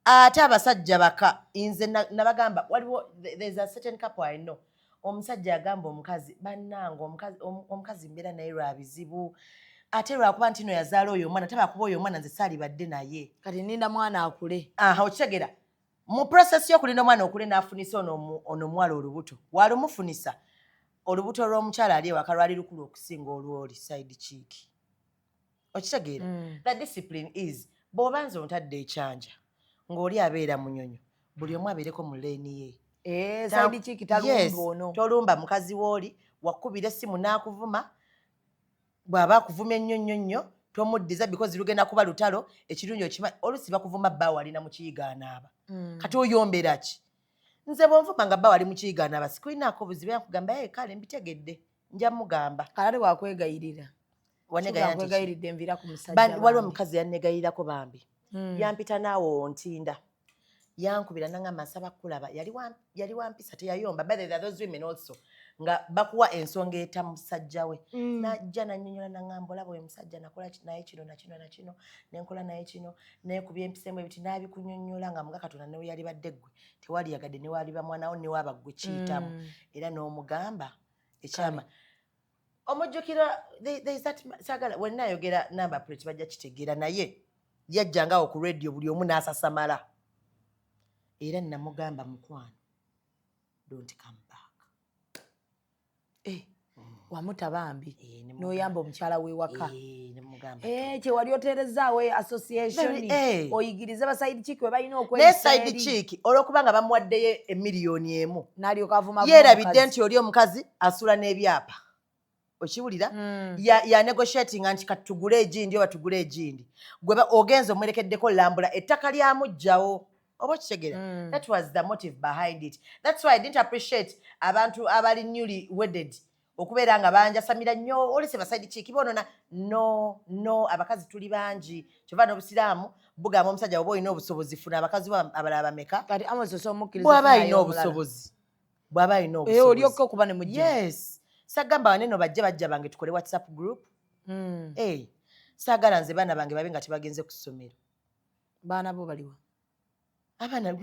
Ate abasajja baka nze nabagamba waliwo, there's a certain couple I know, omusajja agamba omukazi, "Bannange, omukazi mbeera naye lwa bizibu, ate lwakuba nti no yazaala oyo omwana, tabakuba oyo omwana nze saalibadde naye." Kati ninda mwana akule. Aha, okitegeera, mu process y'okulinda omwana okule, n'afunisa ono omuwala olubuto. Walumufunisa olubuto lw'omukyala ali ewaka lwali lukulu okusinga olwoli side chick. Okitegeera? The discipline is, bw'oba nze ontadde ekyanja ng'oli abeera Munyonyo, buli omu abeereko mu lane ye. Eh, side chick talumba Yes, ono. Tolumba mukazi w'oli. Wakubira essimu n'akuvuma, bw'aba akuvuma ennyo nnyo nnyo, tomuddiza because lugenda kuba lutalo. Ekirungi okima olusi bakuvuma, bbaawo alina mu kiyigaanaaba. Kati oyombera ki? Nze bwonvuma nga bbaawo ali mu kiyigaanaaba, sikulinaako buzibu, era nkugamba, "Ee, kale mbitegedde, nja mugamba." Kale ate wakwegayirira. Wanegayira nti ki? Kwegayiridde nviira ku musajja Waliwo bambi. omukazi yannegayirako bambi. Yampita naawe ontinda, yankubira nangamba, "Nsaba kulaba." Yali wampisa, teyayomba. By the way, there are those women also nga bakuwa ensonga eta musajja we. Najja nanyonyola nangamba, "Olaba oyo musajja nakola naye kino nakino nakino, nenkola naye kino, nekubya empisemu ebiti." N'abikunyonyola nga muga Katonda newe yali badde ggwe tewaliyagadde, newaliba mwanawo, newaba ggwe kiyitamu. Era n'omugamba ekyama omujjukira. There is that, saagala wenna ayogera number plate bajja kitegeera, naye yajjangawo ku radio buli omu n'asasamala, era namugamba, "Mukwano, don't come back." Eh, wamuta bambi. Eh, ne mugamba. N'oyamba omukyala w'ewaka. Eh, ne mugamba. Eh, kyewali oteerezaawo association Very, eh. oyigirize ba side chick we balina Naye okweyisa side eri. chick olwokubanga bamuwaddeyo 1 million N'alyoka avuma yeerabidde omukazi. nti oli omukazi asula n'ebyapa, okiwulira? Ya negotiatinga nti kati tugule egindi oba tugule egindi, gwe ogenza omwerekeddeko lambula ettaka lyamugjawo, oba okitegeera? That was the motive behind it. That's why I didn't appreciate abantu abali newly wedded okubeera nga banjasamira nnyo, olese ba side chick boonona. No, no, abakazi tuli bangi, kyova n'obusiraamu bugamba omusajja oba olina obusobozi, funa abakazi bo abalala bameka. Kati Amos osobola omukkiriza Bw'aba okufunayo alina omulala? obusobozi, bw'aba alina Eh, obusobozi. olyoka okuba ne mujja. Yes, sagamba waneno bajja bange tukole WhatsApp group. Eh, saagala nze baana bange babe nga tebagenze ku ssomero. Baana bo baliwa? Abaana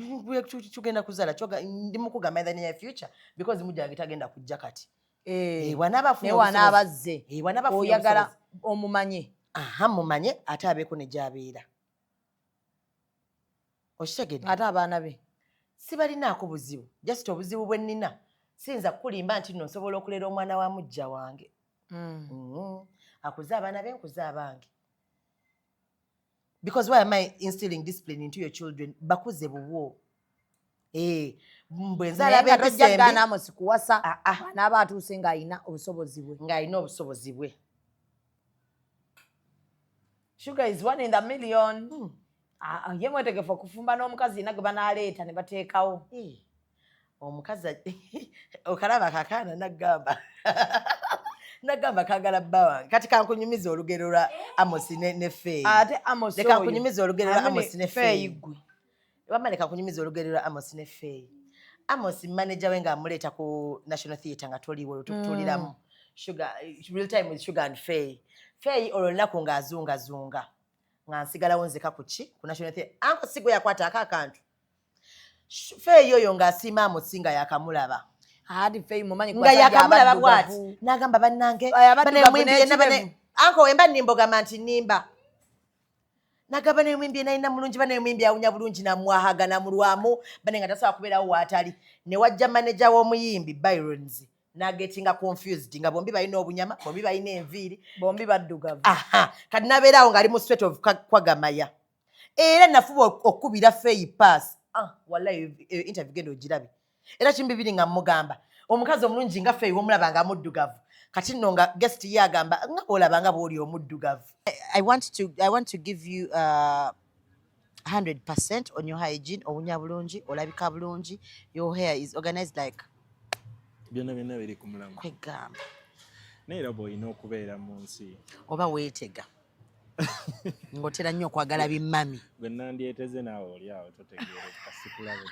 tugenda kuzaala, ndi mukugamba in the near future because mujja wange tagenda kujja kati. Eh, Eh, bw'anaaba afunye naye wanaaba obusobozi- azze Eh, bw'anaaba afunye oyagala obusobozi. omumanye. Aha, mumanye ate abeeko ne gy'abeera, okitegedde? Ate abaana be? Sibalinaako buzibu, just obuzibu bwe nnina, siyinza kukulimba nti nno nsobola okulera omwana wa mujja wange. Akuze abaana be, nkuze abange, because why am I instilling discipline into your children? Bakuze bubwo. Eh, bwe nzaala Naye nga ab'empisa tojja embi gaana Amos kuwasa Ah, ah. anaaba atuuse ng'alina obusobozi bwe. Ng'alina obusobozi bwe. Sugar is one in the million. Ah, ah, ye mwetegefu okufumba n'omukazi yenna gwe banaaleeta ne bateekawo? Eh, omukazi okalaba kakaana nagamba kagala bba wange. Kati kankunyumiza olugero lwa Amos ne Feeyi. Ate Amos Leka oyo, nkunyumize olugero lwa amene Amos ne Feeyi Feeyi. ggwe. Wamma leka nkunyumiza olugero lwa Amos ne Feeyi. Amos manager we ng'amuleeta ku National Theatre nga toliwo, olwo Sugar, Real Time with Sugar and Fey. Fey olwo lunaku ng'azungazunga, nga nsigalawo nzeka ku ki, ku National Theatre. Anko si gwe yakwata ako akantu. Fey oyo ng'asiima Amos nga yakamulaba. Ati Feeyi mumanyi ku Nga basajja yakamulaba bw'ati abaddugavu. N'agamba, "Bannange, Ayo abaddugavu bane mwimbye yenna n'ekirevu. bane." Anko wemba nnimba ogamba nti nnimba. Nagamba, "Nemwimbye nalina mulungi, bane mwimbye awunya bulungi, namwahaga namulwamu bane nga tasobola kubeerawo waatali." Ne wajja manager w'omuyimbi Byrons n'agetinga confused nga bombi balina obunyama, bombi balina enviiri, bombi baddugavu. Aha, kati nabeeraawo ng'ali mu sweat of kwagamaya. Era nafuba okukubira Feeyi pass. Ah, wallahi interview genda ogirabe, era kimu bibiri nga mugamba omukazi omulungi nga Feeyi womulaba nga muddugavu, kati nno nga guest ye agamba nga bwolaba nga bw'oli omuddugavu. I want to give you 100% on your hygiene. Owunya bulungi, olabika bulungi, your hair is organized like Byonna byonna biri ku mulamu. Kwegamba. Naye era bw'olina okubeera mu nsi. Oba weetega. Ng'otera nnyo okwagala bimmami. Gwe nandyeteze naawe oli awo totegeereka, sikulabe.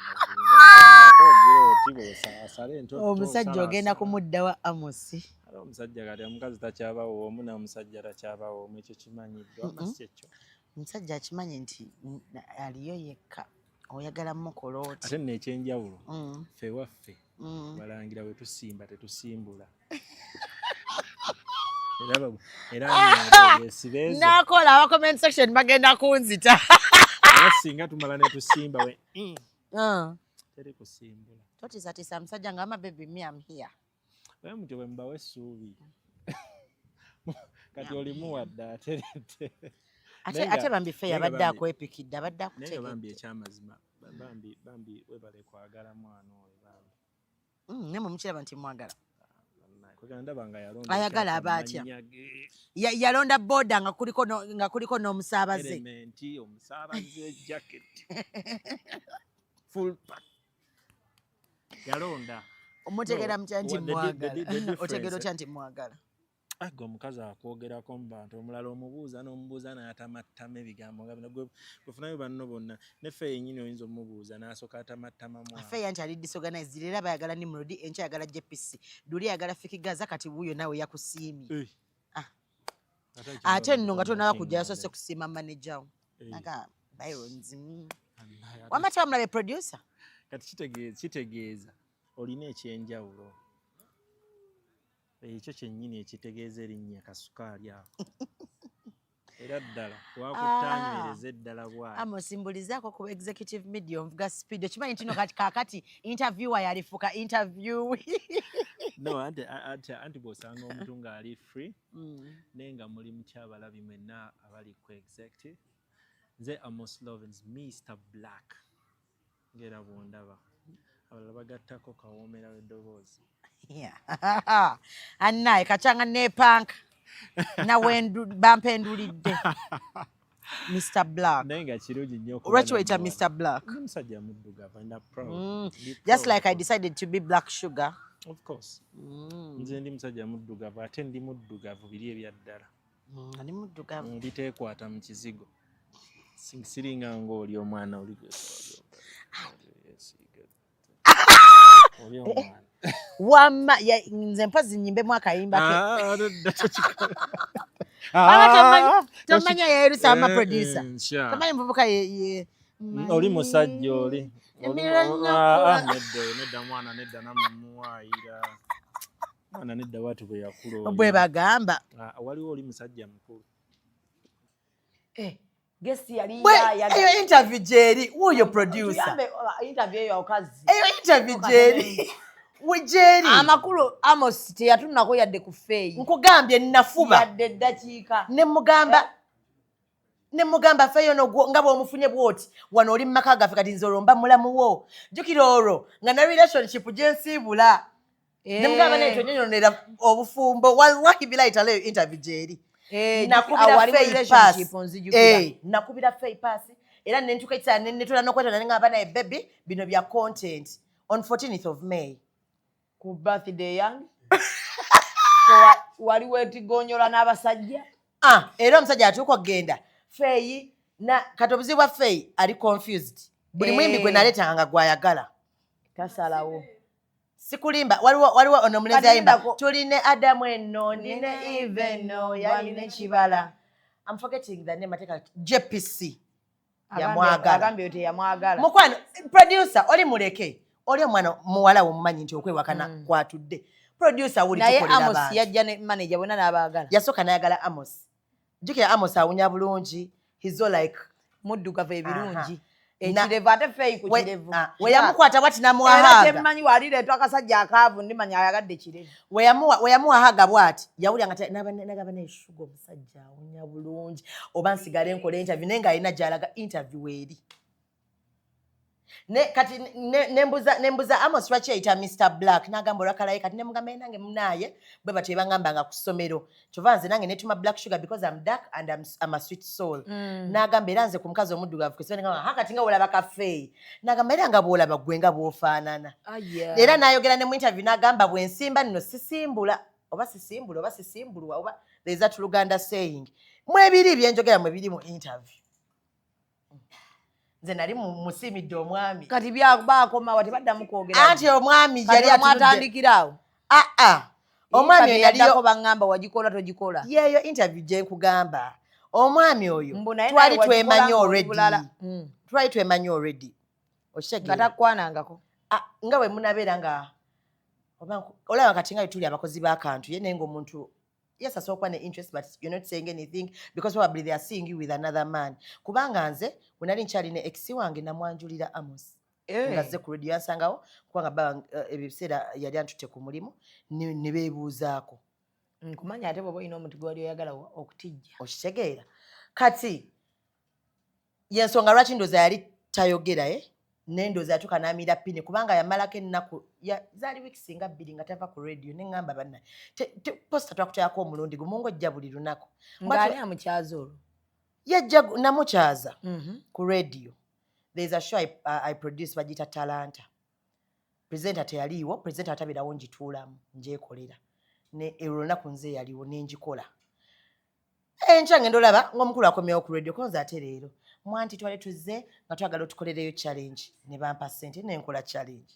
Oti entoto. Omusajja ogenda kumuddawa, Amosi? Ate omusajja kati omukazi takyabawo omu n'omusajja takyabawo omu, ekyo kimanyiddwa. Mm-mm. Si kyekyo? Omusajja akimanyi nti aliyo yekka, oyagala mukola oti. Ate nno ekyenjawulo, ffe waffe balangira bwe tusimba tetusimbula, era era yesibeezo. Nakola aba comment section bagenda kunzita. Era singa tumala ne tusimba we teri kusimbula. Totiisatiisa musajja nga ama baby, me am here. Bwe mutyo bwe mubawa essuubi, kati olimuwadde ateredde. Ate bambi ffe Naye nga yabadde akwepikidde, abadde naye nga akutegedde. Bambi, ekyamazima, bambi bambi, webale kwagala mwana oyo bambi. Naye mwe mukiraba nti mwagala. Kwegamba ndaba nga yalonda Ayagala ekyapa aba atya? mu mannya ge. Yalonda boda nga kuliko n'omusaabaze. Element, omusaabaze, jacket, full pack yalonda. Omutegeera No, mutya nti the mwagala? the difference- Otegeera otya nti mwagala? Agga omukazi akwogerako mu bantu, omulala omubuuza n'omubuuza n'atamattama ebigambo nga bino. Gwe gwefunayo banno bonna neffe yennyini oyinza omubuuza n'asooka atamattamamu awo. Afeeya nti ali disorganized. Leero aba ayagala Nimrod, enkya ayagala JPC, luli ayagala Fik Gaza, kati wuuyo naawe yakusiimye. Eh. Ah. Ate ekyo Ate ndaba nno nga tonaba kiŋŋambe. kujja yasoose kusiima manager wo. Eh. Naga Byrons. Ate Wamma tebamulabe producer. Kati kitegeeza olina ekyenjawulo, ekyo kyennyini ekitegeeza erinnya kasukaali ako, era ddala wakuttanywereza eddala bwati. Amos, mbulizaako ku Executive Media, onvuga speed. Okimanyi nti no kati kaakati interviewer yalifuka interview. No, anti bw'osanga omuntu ng'ali free naye nga muli mukyabalabi mwenna abali ku executive, nze Amos Lovins, Mr Black, ngera bwondaba, abalala bagattako kawoomera w'eddoboozi. Yeah. Annaye kacyanga nepanka nawe bampendulidde Mr Black. Naye nga kirungi nnyo okuba Lwaki weyita nammwe. Mr Black? Ndi musajja muddugavu and I'm proud. Ndi Just proud. like I decided to be Black Sugar. Of course. Nze ndi musajja muddugavu, ate ndi muddugavu biri ebya ddala. Ndi muddugavu. Mbiteekwata mu kizigo. Siringa ng'oli omwana oli oli omwana. Wamma nze mpozi nyimbemu akayimba ke. Ah, nedda, tokikola. Wamma Ah, tomanya yeerusa ama Eh, producer. nsha. Tomanyi muvubuka ye Oli musajja oli. Emira nnyo Ah, ah, kula. nedda, nedda mwana, nedda, nammwe muwaayira. Mwana nedda, bwatu bwe yakula oli. Bwe bagamba. Ah, waliwo oli musajja mukulu. Guest yali Eyo interview gyeri, wuuyo producer. Tuyambe, interview eyo okazi. Eyo interview gyeri, we gyeri. Amakulu Amos teyatunako yadde ku feeyi. Nkugambye nafuba. Yadde eddakiika. Ne mugamba feeyo no nga bw'omufunye bw'oti wano oli mu maka gaffe, kati nze olwo mba mulamu wo. Jjukira olwo nga ne relationship gye nsiibula ne mugamba naye tonyonyonera obufumbo, wallahi bilayi taleyo interview gyeri. Awo Nakubira wali mu Faye relationship, pass. nzijukira. Nakubira Faye pass era nentuka ekiseera netula nokwetona nengamba naye baby, bino bya content, on 14th of May. Ku birthday yange. So, wali weetigonyola n'abasajja. Ah, era omusajja atuuka okugenda Feeyi na kati obuzibu bwa Feeyi ali confused, buli muyimbi gwe naleetanga nga gwayagala. Tasalawo. Sikulimba, waliwo ono omulenzi Kati ayimba lindako. Tuline Adamu eno, ndine Eve eno, yalina ekibala. I'm forgetting the name, ateka JPC yamwagala. Agambye teyamwagala. Mukwano producer oli muleke, oli omwana muwala womumanyi nti okwewakana kwatudde. Producer wuli Naye tukolera Amos abantu. yajja ne manager bonna n'abaagala. Yasooka nayagala Amos. Jjukira Amos awunya bulungi, he's all like muddugavu ebirungi. Aha. Ekirevu ate feeyi ku kirevu. We yamukwata bwati Era namuwahaaga. kyemmanyi walireetwa akasajja akaavu, ndimanya ayagadde kirevu. We yamuwahaaga bwati yawulira nga nagaba neshuga omusajja awunya bulungi, oba nsigale nkola interview, naye ng'alina gy'alaga interview eri. Ne kati nembuza Amos lwaki yayita Mr Black, n'agamba olwakalaye. Kati nemugamba "Ye nange munaaye bwe batyo bangambanga ku ssomero, kyova nze nange netuma Black Sugar because I'm dark and I'm a sweet soul." N'agamba era nze ku mukazi omuddugavu kwesiba. Negamba ha kati nga bw'olaba kafeeyi, n'agamba era nga bw'olaba gwe nga bw'ofaanana. Era n'ayogera ne mu interview n'agamba bwe nsimba nno sisimbula oba sisimbula oba sisimbulwa oba there is that Luganda saying Mwebiri byenjogera, mwebiri mu interview. Nze nali musiimidde omwami. Kati bakomawa, tebaddamu kwogera? Anti omwami yali atudde. Mwatandikiraawo? Aa, omwami oyo yaddako yaliyo. Baŋŋamba wagikola, togikola. Yeeyo interview gye nkugamba. Omwami oyo Mbu naye twali nawe wagikola twemanyi ng'oli already. bulala. Twali twemanyi already. Nga Okitegeera? takwanangako. Ah, nga bwe munabeera nga oba olaba kati nga bwe tuli abakozi b'akantu, ye naye ng'omuntu, yes, asobola okuba ne interest, but you're not saying anything because probably they are seeing you with another man. Kubanga nze bwe nali nkyali ne ex wange, namwanjulira Amos. Nga zze ku radio, yansangawo, kubanga bba ebyo ebiseera yali antutte ku mulimu, ne beebuuzaako. Nkumanya, ate bw'oba olina omuti gwali oyagala okutijja. Okitegeera? Kati yensonga lwaki ndooza yali tayogera, e nendooza yatuuka n'amira pini, kubanga yamalako ennaku zaali weeks nga 2 nga tava ku radio. Neŋŋamba, banna, posta twakutayako omulundi gumu ng'ojja buli lunaku. Ng'ani amukyaza olwo? Yajja namukyaza ku radio. There is a show I produce, bagiyita Talanta. Presenter teyaliiwo, presenter atabeerawo, ngituulamu njekolera. Ne olwo olunaku nze yaliwo nenjikola. Enkya ngenda olaba ng'omukulu akomyewo ku radio, konze ate leero mwanti twali tuzze nga twagala otukolereyo challenge, ne bampa ssente nenkola challenge.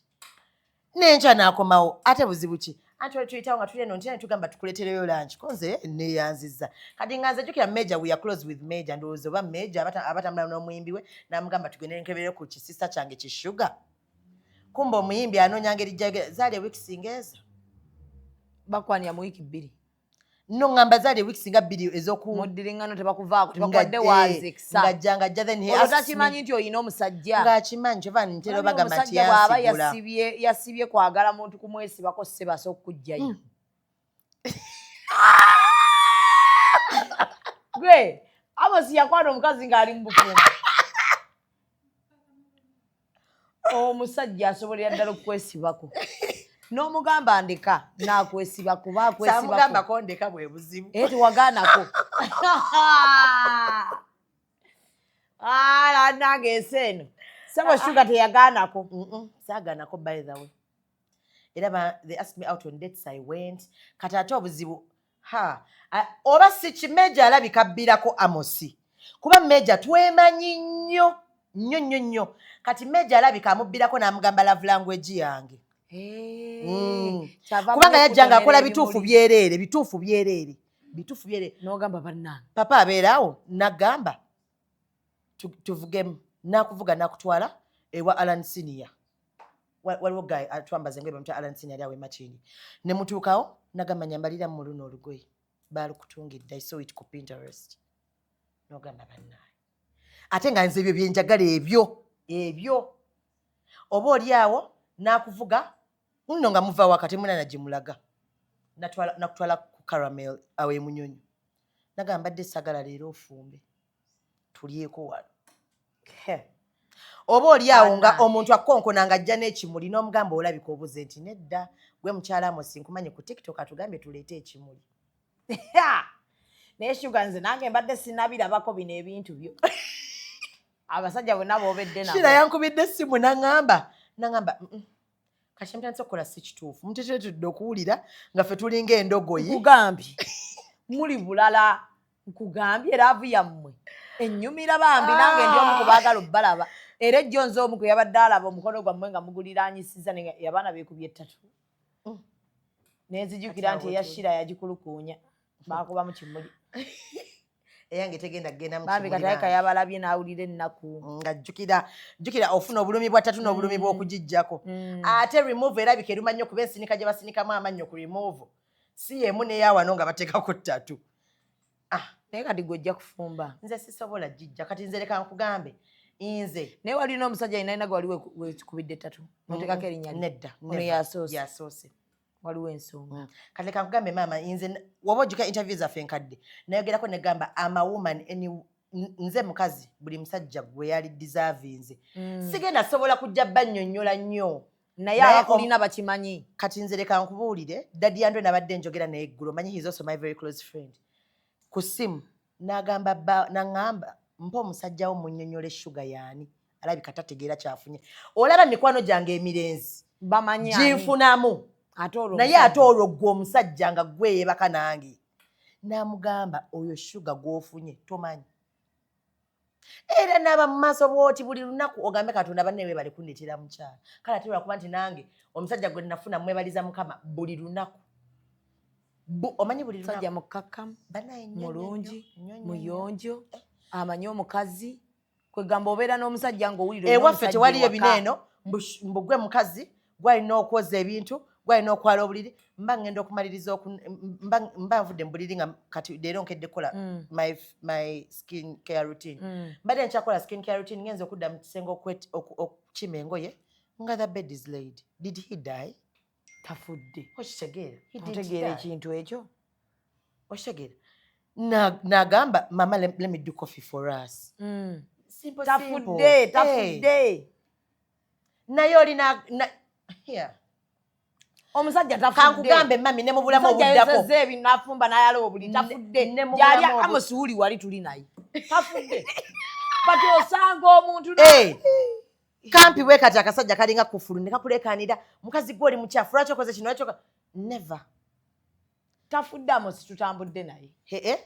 Nenkya n'akomawo, ate buzibu ki? Anti twali tuyitawo nga tuli eno nti tugamba tukuleetereyo lunch, konze neyanzizza. Kati nga nze jjukira Major, we are close with Major, ndowooza oba Major abatambula n'omuyimbi we, n'amugamba tugende nkebere ku kisisa kyange kishuga. Kumba omuyimbi anoonya ngeri jjagera. Zaali eweeks ng'ezo. Bakwanira mu wiiki 2. No, ŋŋamba zaali eweeks nga 2 ez'oku Muddiriŋŋano, tebakuvaako, tebakwadde waazekisa. Ngajja ngajja, then he Olwo asks me- takimanyi nti olina omusajja? Ng'akimanyi, kyova ntera Olabye obagamba nti omusajja bw'aba yansigula. yasibye kwagala muntu kumwesibako, sebasa okukugjayo. Gwe Amosi, yakwana omukazi ng'ali mu bufumbo. Omusajja asobolera ddala okukwesibako n'omugamba ndeka, n'akwesibako bakwesibako. Saamugambako ndeka, bwe buzibu. Era tewagaanako. Ah, nange ensi eno, sebo Shuga teyagaanako. Saagaanako, by the way. Era they asked me out on dates, I went. Kati ate obuzibu ha oba si ki, Meja alabika abbirako Amosi, kuba Meja twemanyi nnyo nnyo nnyo nnyo. Kati Meja alabika amubbirako n'amugamba love language yange. Kyava Kubanga yajja nga akola okutonera bituufu ebimuli. byereere, bituufu byereere, bituufu byereere. N'ogamba bannange. Papa abeeraawo, nagamba tuvugemu, nakuvuga nakutwala ewa Alan Senior. Waliwo guy atwambaza engoye, bamuta Alan Senior, ali awo emakindi. Ne mutuukawo, nagamba nyambalira mu luno olugoye baalukutungidde, I saw it ku Pinterest. Nogamba bannaaye, ate nga nze ebyo byenjagala, ebyo ebyo. Oba oli awo n'akuvuga nno nga muva waka, temuna gye mulaga. Nakutwala ku Caramel awo emunyonyo, nagamba mbadde sagala leero ofumbe, tulyeko wano. Oba oli awo nga omuntu akonkona nga ajja n'ekimuli, n'omugamba olabika obuze, nti nedda, gwe mukyala Amosi nkumanyi ku TikTok, atugambye tuleete ekimuli. Naye Shuga, nze nange mbadde sinabirabako bino ebintu byo, abasajja bonna boobedde nabo. Shira yankubidde essimu naŋŋamba, kati kyemutandise okukola si kituufu, muteteetudde okuwulira nga ffe tulinga endogoyi." Nkugambye muli bulala, nkugambye love yammwe ennyumira bambi. Nange ndi omu ku baagala obbalaba, era ejjo nze omu kwe yabadde alaba omukono gwammwe nga muguliranyisiza abaana beekubye ettatu, nenzijukira nti eya Shira yagikulukuunya, bakubamu kimuli. Eyange tegenda kugenda mu Bambi. kimuli. Katayika Bambi. yabalabye n'awulira ennaku. Nga jjukira ofuna obulumi bwa tattoo n'obulumi bw'okugijjako. Ate remove erabika eruma nnyo, kuba ensinika gye basinikamu amannyo ku remove si yemu n'eyawano nga bateekako tattoo. Naye kati gwe ojja kufumba? Nze sisobola gijja. Kati nze leka nkugambe, nze Naye walina omusajja alina gwe wali wekubidde tattoo notekako erinnya lye? Nedda. Ono Never. yasoose? Yasoose. Waliwo ensonga. Kati leka nkugambe maama, nze woba ojjuka interview zaffe enkadde, nayogerako negamba ama woman any, nze mukazi buli musajja gwe yali deservinze. Sigenda sobola kujja bannyonnyola nnyo. Naye abakulina bakimanyi. Kati nze leka nkubuulire, Daddy Andre nabadde njogera naye eggulo, manyi he's also my very close friend, ku ssimu n'agamba bba, n'aŋŋamba mpa omusajja wo munnyonnyola essuga yaani, alabika tategeera kyafunye. Olaba mikwano gyange emirenzi Bamanyi ani? Ginfunamu. Ate olwo Naye omusajja- ate olwo gwe omusajja nga gwe yeebaka nange. N'amugamba, oyo Shuga gw'ofunye tomanyi. Era naaba mu maaso bwoti buli lunaku, ogambe Katonda, banne webale kundeetera mukyala. Kale ate lwakuba nti nange omusajja gwe nafuna mwebaliza Mukama buli lunaku. Omanyi buli Musajja mukkakkamu, mulungi, muyonjo, amanyi omukazi. Kwegamba obeera n'omusajja ng'owulira Ewaffe tewaliyo bino eno mbu gwe mukazi gwalina okwoza ebintu, gwalina okwala obuliri. Mba ngenda okumaliriza, mba nvudde mu buliri nga kati leero nkedde kukola my skin care routine. Mbadde nkyakola skin care routine, ngenza okudda mu kisenge okukima engoye nga the bed is laid. Did he die? Tafudde. Okitegeera? Otegeera ekintu ekyo? Okitegeera? Nagamba, "Mama, let me do coffee for us." Simple. Tafudde, tafudde. Naye olina Omusajja. Kankugambe mami, ne mu bulamu obuddako Ebinafumba nayala obuli, tafudde. Gyali amusuuli wali tuli naye, tafudde. Kati osanga omuntu Kampi bwe kati akasajja kalinga kufulu ne kakulekanira, "Mukazi gwe oli mukyafu, lwaki okoze kino, lwaki?" Never. Tafudde, Amosi, tutambudde naye. Ee,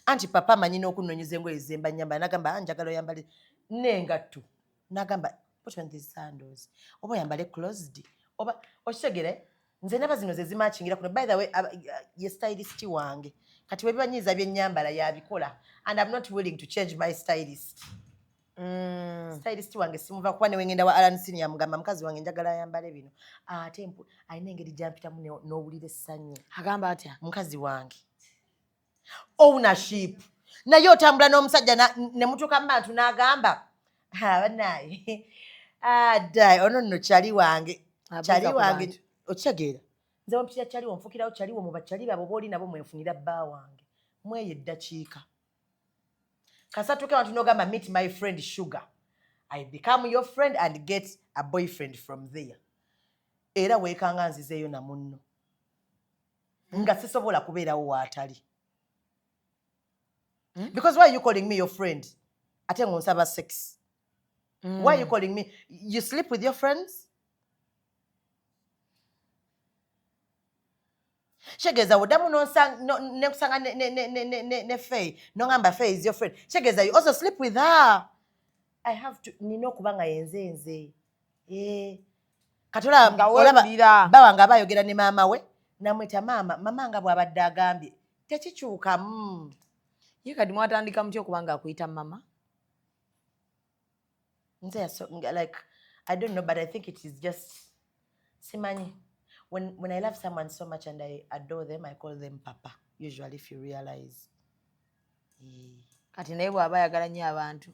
anti papa amanyi n'okunnonyeza engoye zemba nyambala. Nagamba, "Njagala oyambale n'engatto." Nagamba, "Put on these sandals oba oyambale closed oba." Okitegere, nze naba zino ze zimakingira kuno. By the way, ye stylist wange. Kati webibanyiiza byennyambala yabikola, and I'm not willing to change my stylist. Stylist wange simuva, kuba newengenda wa Alan Senior mugamba, "Mukazi wange njagala ayambale bino." Ate alina engeri gyampitamu n'owulira essanyu. Agamba atya? Mukazi wange, ownership. Naye otambula n'omusajja ne mutuuka mu bantu n'agamba, "Banaye, adda ono nno kyali wange, kyali wange." Okitegeera? Nze wampitira kyaliwo, nfukirawo kyaliwo. Mu bakyali babo booli nabo mwenfunira bba wange mweyo eddakiika kasatuke wantu n'ogamba, "Meet my friend Sugar." I become your friend and get a boyfriend from there. Era weekanga nzizeeyo na munno nga sisobola kubeerawo waatali. Because why are you calling me your friend ate ng'onsaba sex? Why are you calling me? You sleep with your friends? Kitegeeza oddamu nekusanga ne Fay, nongamba, "Fay is your friend." Kitegeeza you also sleep with her. I have to, nina okuba nga yenze nze. Eh. Kati olaba bawange aba ayogera ne maama we, namweta maama, mama nga bw'abadde agambye tekikyukamu. Ye kati mwatandika mutya okuba nga akuyita mama? Nze, like, I don't know, but I think it is just, simanyi, when I love someone so much and I adore them, I call them papa usually, if you realize. Kati naye bw'aba ayagala nnyo abantu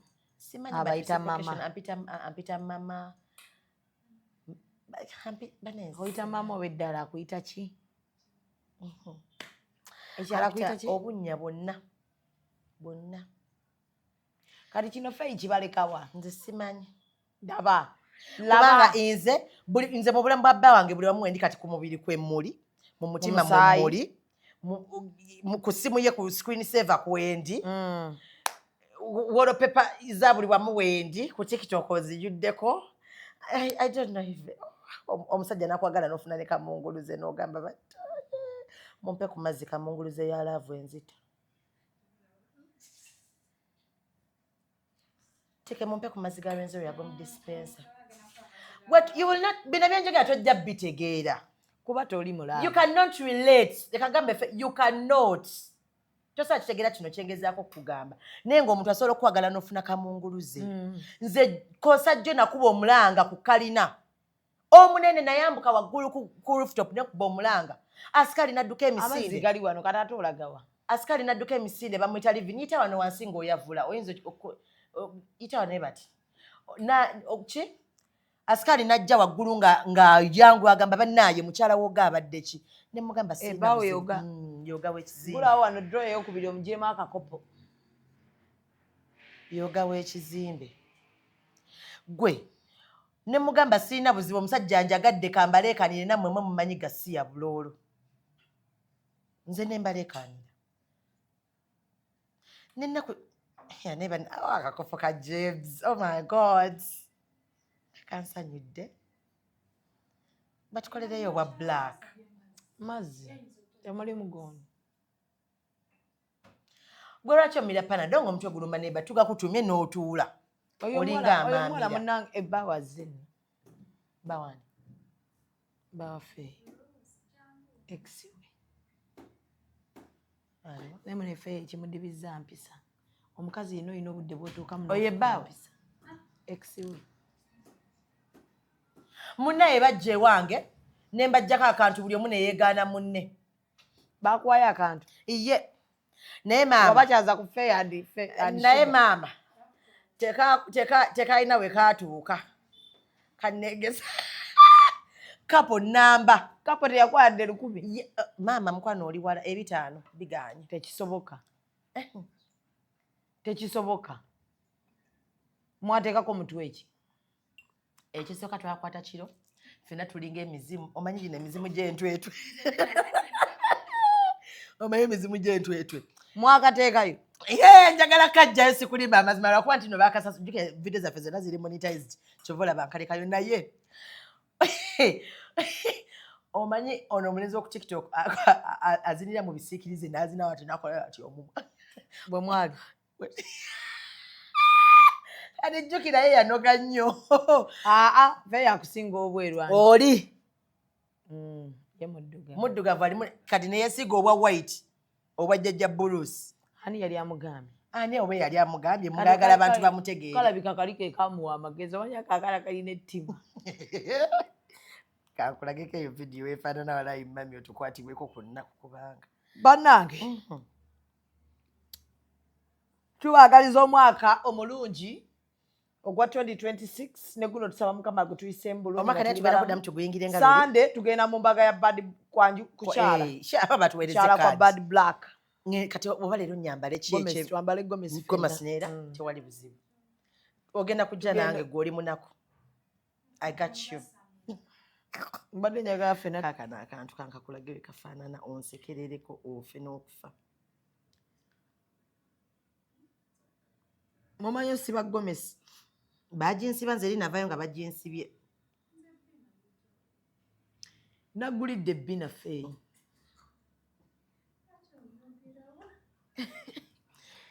abayita mama? Ampita mama. Oyita mama oba eddala akuyita ki? Ekyala akuyita ki? Obunnya bwonna bwonna. Kati kino Feyi kibalekawa? Nze simanyi. Ndaba. Kubanga nze nze mu bulamu bwa bba wange buli wamu wendi kati, ku mubiri kwe muli, mu mutima mwemuli, ku simu ye ku screen saver kwendi, wallpaper za buli wamu wendi, ku TikTok oziyuddeko. I don't know if omusajja nakwagala n'ofuna ne kamunguluze n'ogamba, "Mumpe ku mazzi, kamunguluze ya love enzita teke, mumpe ku mazzi ga Rwenzori ag'omu dispenser." What you will not, bino byenjogera tojja bitegeera. Kuba toli mulaba. You cannot relate. Leka gambe ffe, you cannot, tosobola kitegeera kino kyengezaako okukugamba. Naye ng'omuntu asobola okwagala n'ofuna kamunguluze. Nze kosajjo nakuba omulanga ku kalina omunene, nayambuka waggulu ku rooftop nekuba omulanga, asikaali nadduka Amazzi emisinde. Gali wano, kati ate olagawa? Asikaali nadduka emisinde, bamwita Livin. Yita wano wansi ng'oyavula, oyinza yita wano bati ki asikaali najja waggulu nga yangu agamba, "Bannaaye, mukyala woga abadde ki?" Ne mugamba, Eh, "Sirina baawo buzibu." yoga. Yoga w'ekizimbe. Gulawo wano drawer eyokubiri omugyemu akakopo. Yoga w'ekizimbe gwe. Ne mugamba, "Sirina buzibu, omusajja njagadde, kambaleekanire nammwe, mwe mumanyi gasiya buloolo." Nze ne mbaleekanira nennaku. Ya, oh, akakopo ka James, oh my God, kansanyudde. Batukolereyo obwa black. Mazzi temuli mugondo. Gwe lwaki omira panado nga omutwe guluma neba tugakutumye n'otuula? Oyo Olinga omuwala- oyo omuwala amaamira. munnange ebbawa azze nno. Bawani? Bawaffe ex we. Naye munefe ekimudibizza mpisa. Omukazi yenna olina obudde bw'otuukamu Oyo n'ofuna ebbaawe? empisa. Ex we. Munnaye bajja ewange ne mbajjako akantu, buli omu ne yeegaana munne. Bakuwayo akantu? Iye, naye maama Wabakyaza ku fair and fair and naye sugar. Maama tekalina we katuuka kanegeza kapo namba. Kapo teyakwadde 1000? Maama mukwano, oli wala, 500 biganye. Tekisoboka, tekisoboka. Mwateekako mutwe ki? Ekisooka twakwata kiro, fenna tulinga emizimu. Omanyi gino emizimu gy'entwetwe, omanyi emizimu gy'entwetwe. Mwakateekayo? Ye njagala kajjayo, sikulimba amazima, lwakuba nti no bakasasu. Jjukira video zaffe zonna ziri monetized, kyova olaba nkalekayo. Naye omanyi ono omulenzi woku TikTok azinira mu bisiikirize n'azina wati nakola ati omumwa. Bwe mwali? Kati jjukira ye yanoga nnyo. Aa, fe yakusinga obweru anti. Oli Ye muddugavu. Muddugavu alimu kati neyesiiga obwa white obwa jjajja Bruce. Ani yali amugambye? Ani oba yali amugambye? Mugagala abantu bamutegeere. Kalabika kali ke kamuwa amagezi. Omanyi akakala kalina ettima. Kankulageko eyo vidiyo efaanana. Walayi mami, otukwatibweko ku nnaku kubanga Bannange, tubaagaliza omwaka omulungi ogwa 2026, ne guno tusaba Mukama gutuyiseemu bulungi Omwaka nga naye tuli tugenda balamu. kuddamu tuguyingire nga luli. Sande tugenda mu mbaga ya Bad kwanju kukyala. Eh, aba batuweereze Kukyala kwa kaadi. Bad Black. Kati oba leero nyambale ki? Gomesi, twambale gomesi Gomesi ffenna. neera tewali buzibu. Ogenda kujja nange, gwe oli munaku. I got you. Mbadde njagala ffenna. Kaakano akantu kankakulage we kafaanana, onsekerereko ofe n'okufa. Mumanyi osiba gomesi? Baginsiba nze eri navayo nga baginsibye. Nagulidde ebbina feeyi.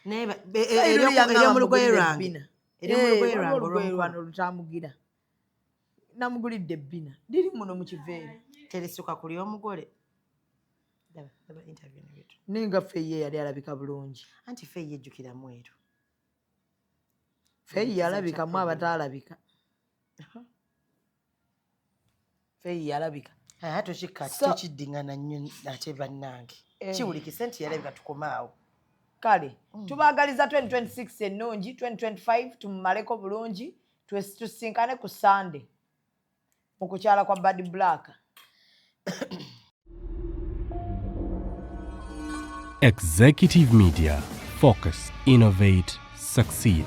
Naye Feeyi luli yaŋŋamba ery'omulugoye mugulire lwange. ebbina. Ery'omulugoye Eh, lwange waliwo olugoye olw'omukono. lwano olutambugira. Namugulidde ebbina liri muno mu kiveera. Terisuka ku ly'omugole. Laba, laba interview ne bwetu. Naye nga feeyi ye yali alabika bulungi. Anti feeyi yejjukira mweru. Feeyi yalabika mu abataalabika. Feeyi yalabika. Aa, tokikka tokiddingana nnyo ate bannange. Eh. Kiwulikise nti yalabika, tukomaawo. Kale tubaagaliza 2026 ennungi, 2025 tumumaleko bulungi. Tusinkane ku Sande mu kukyala kwa Bad Black. Executive Media. Focus, innovate, succeed.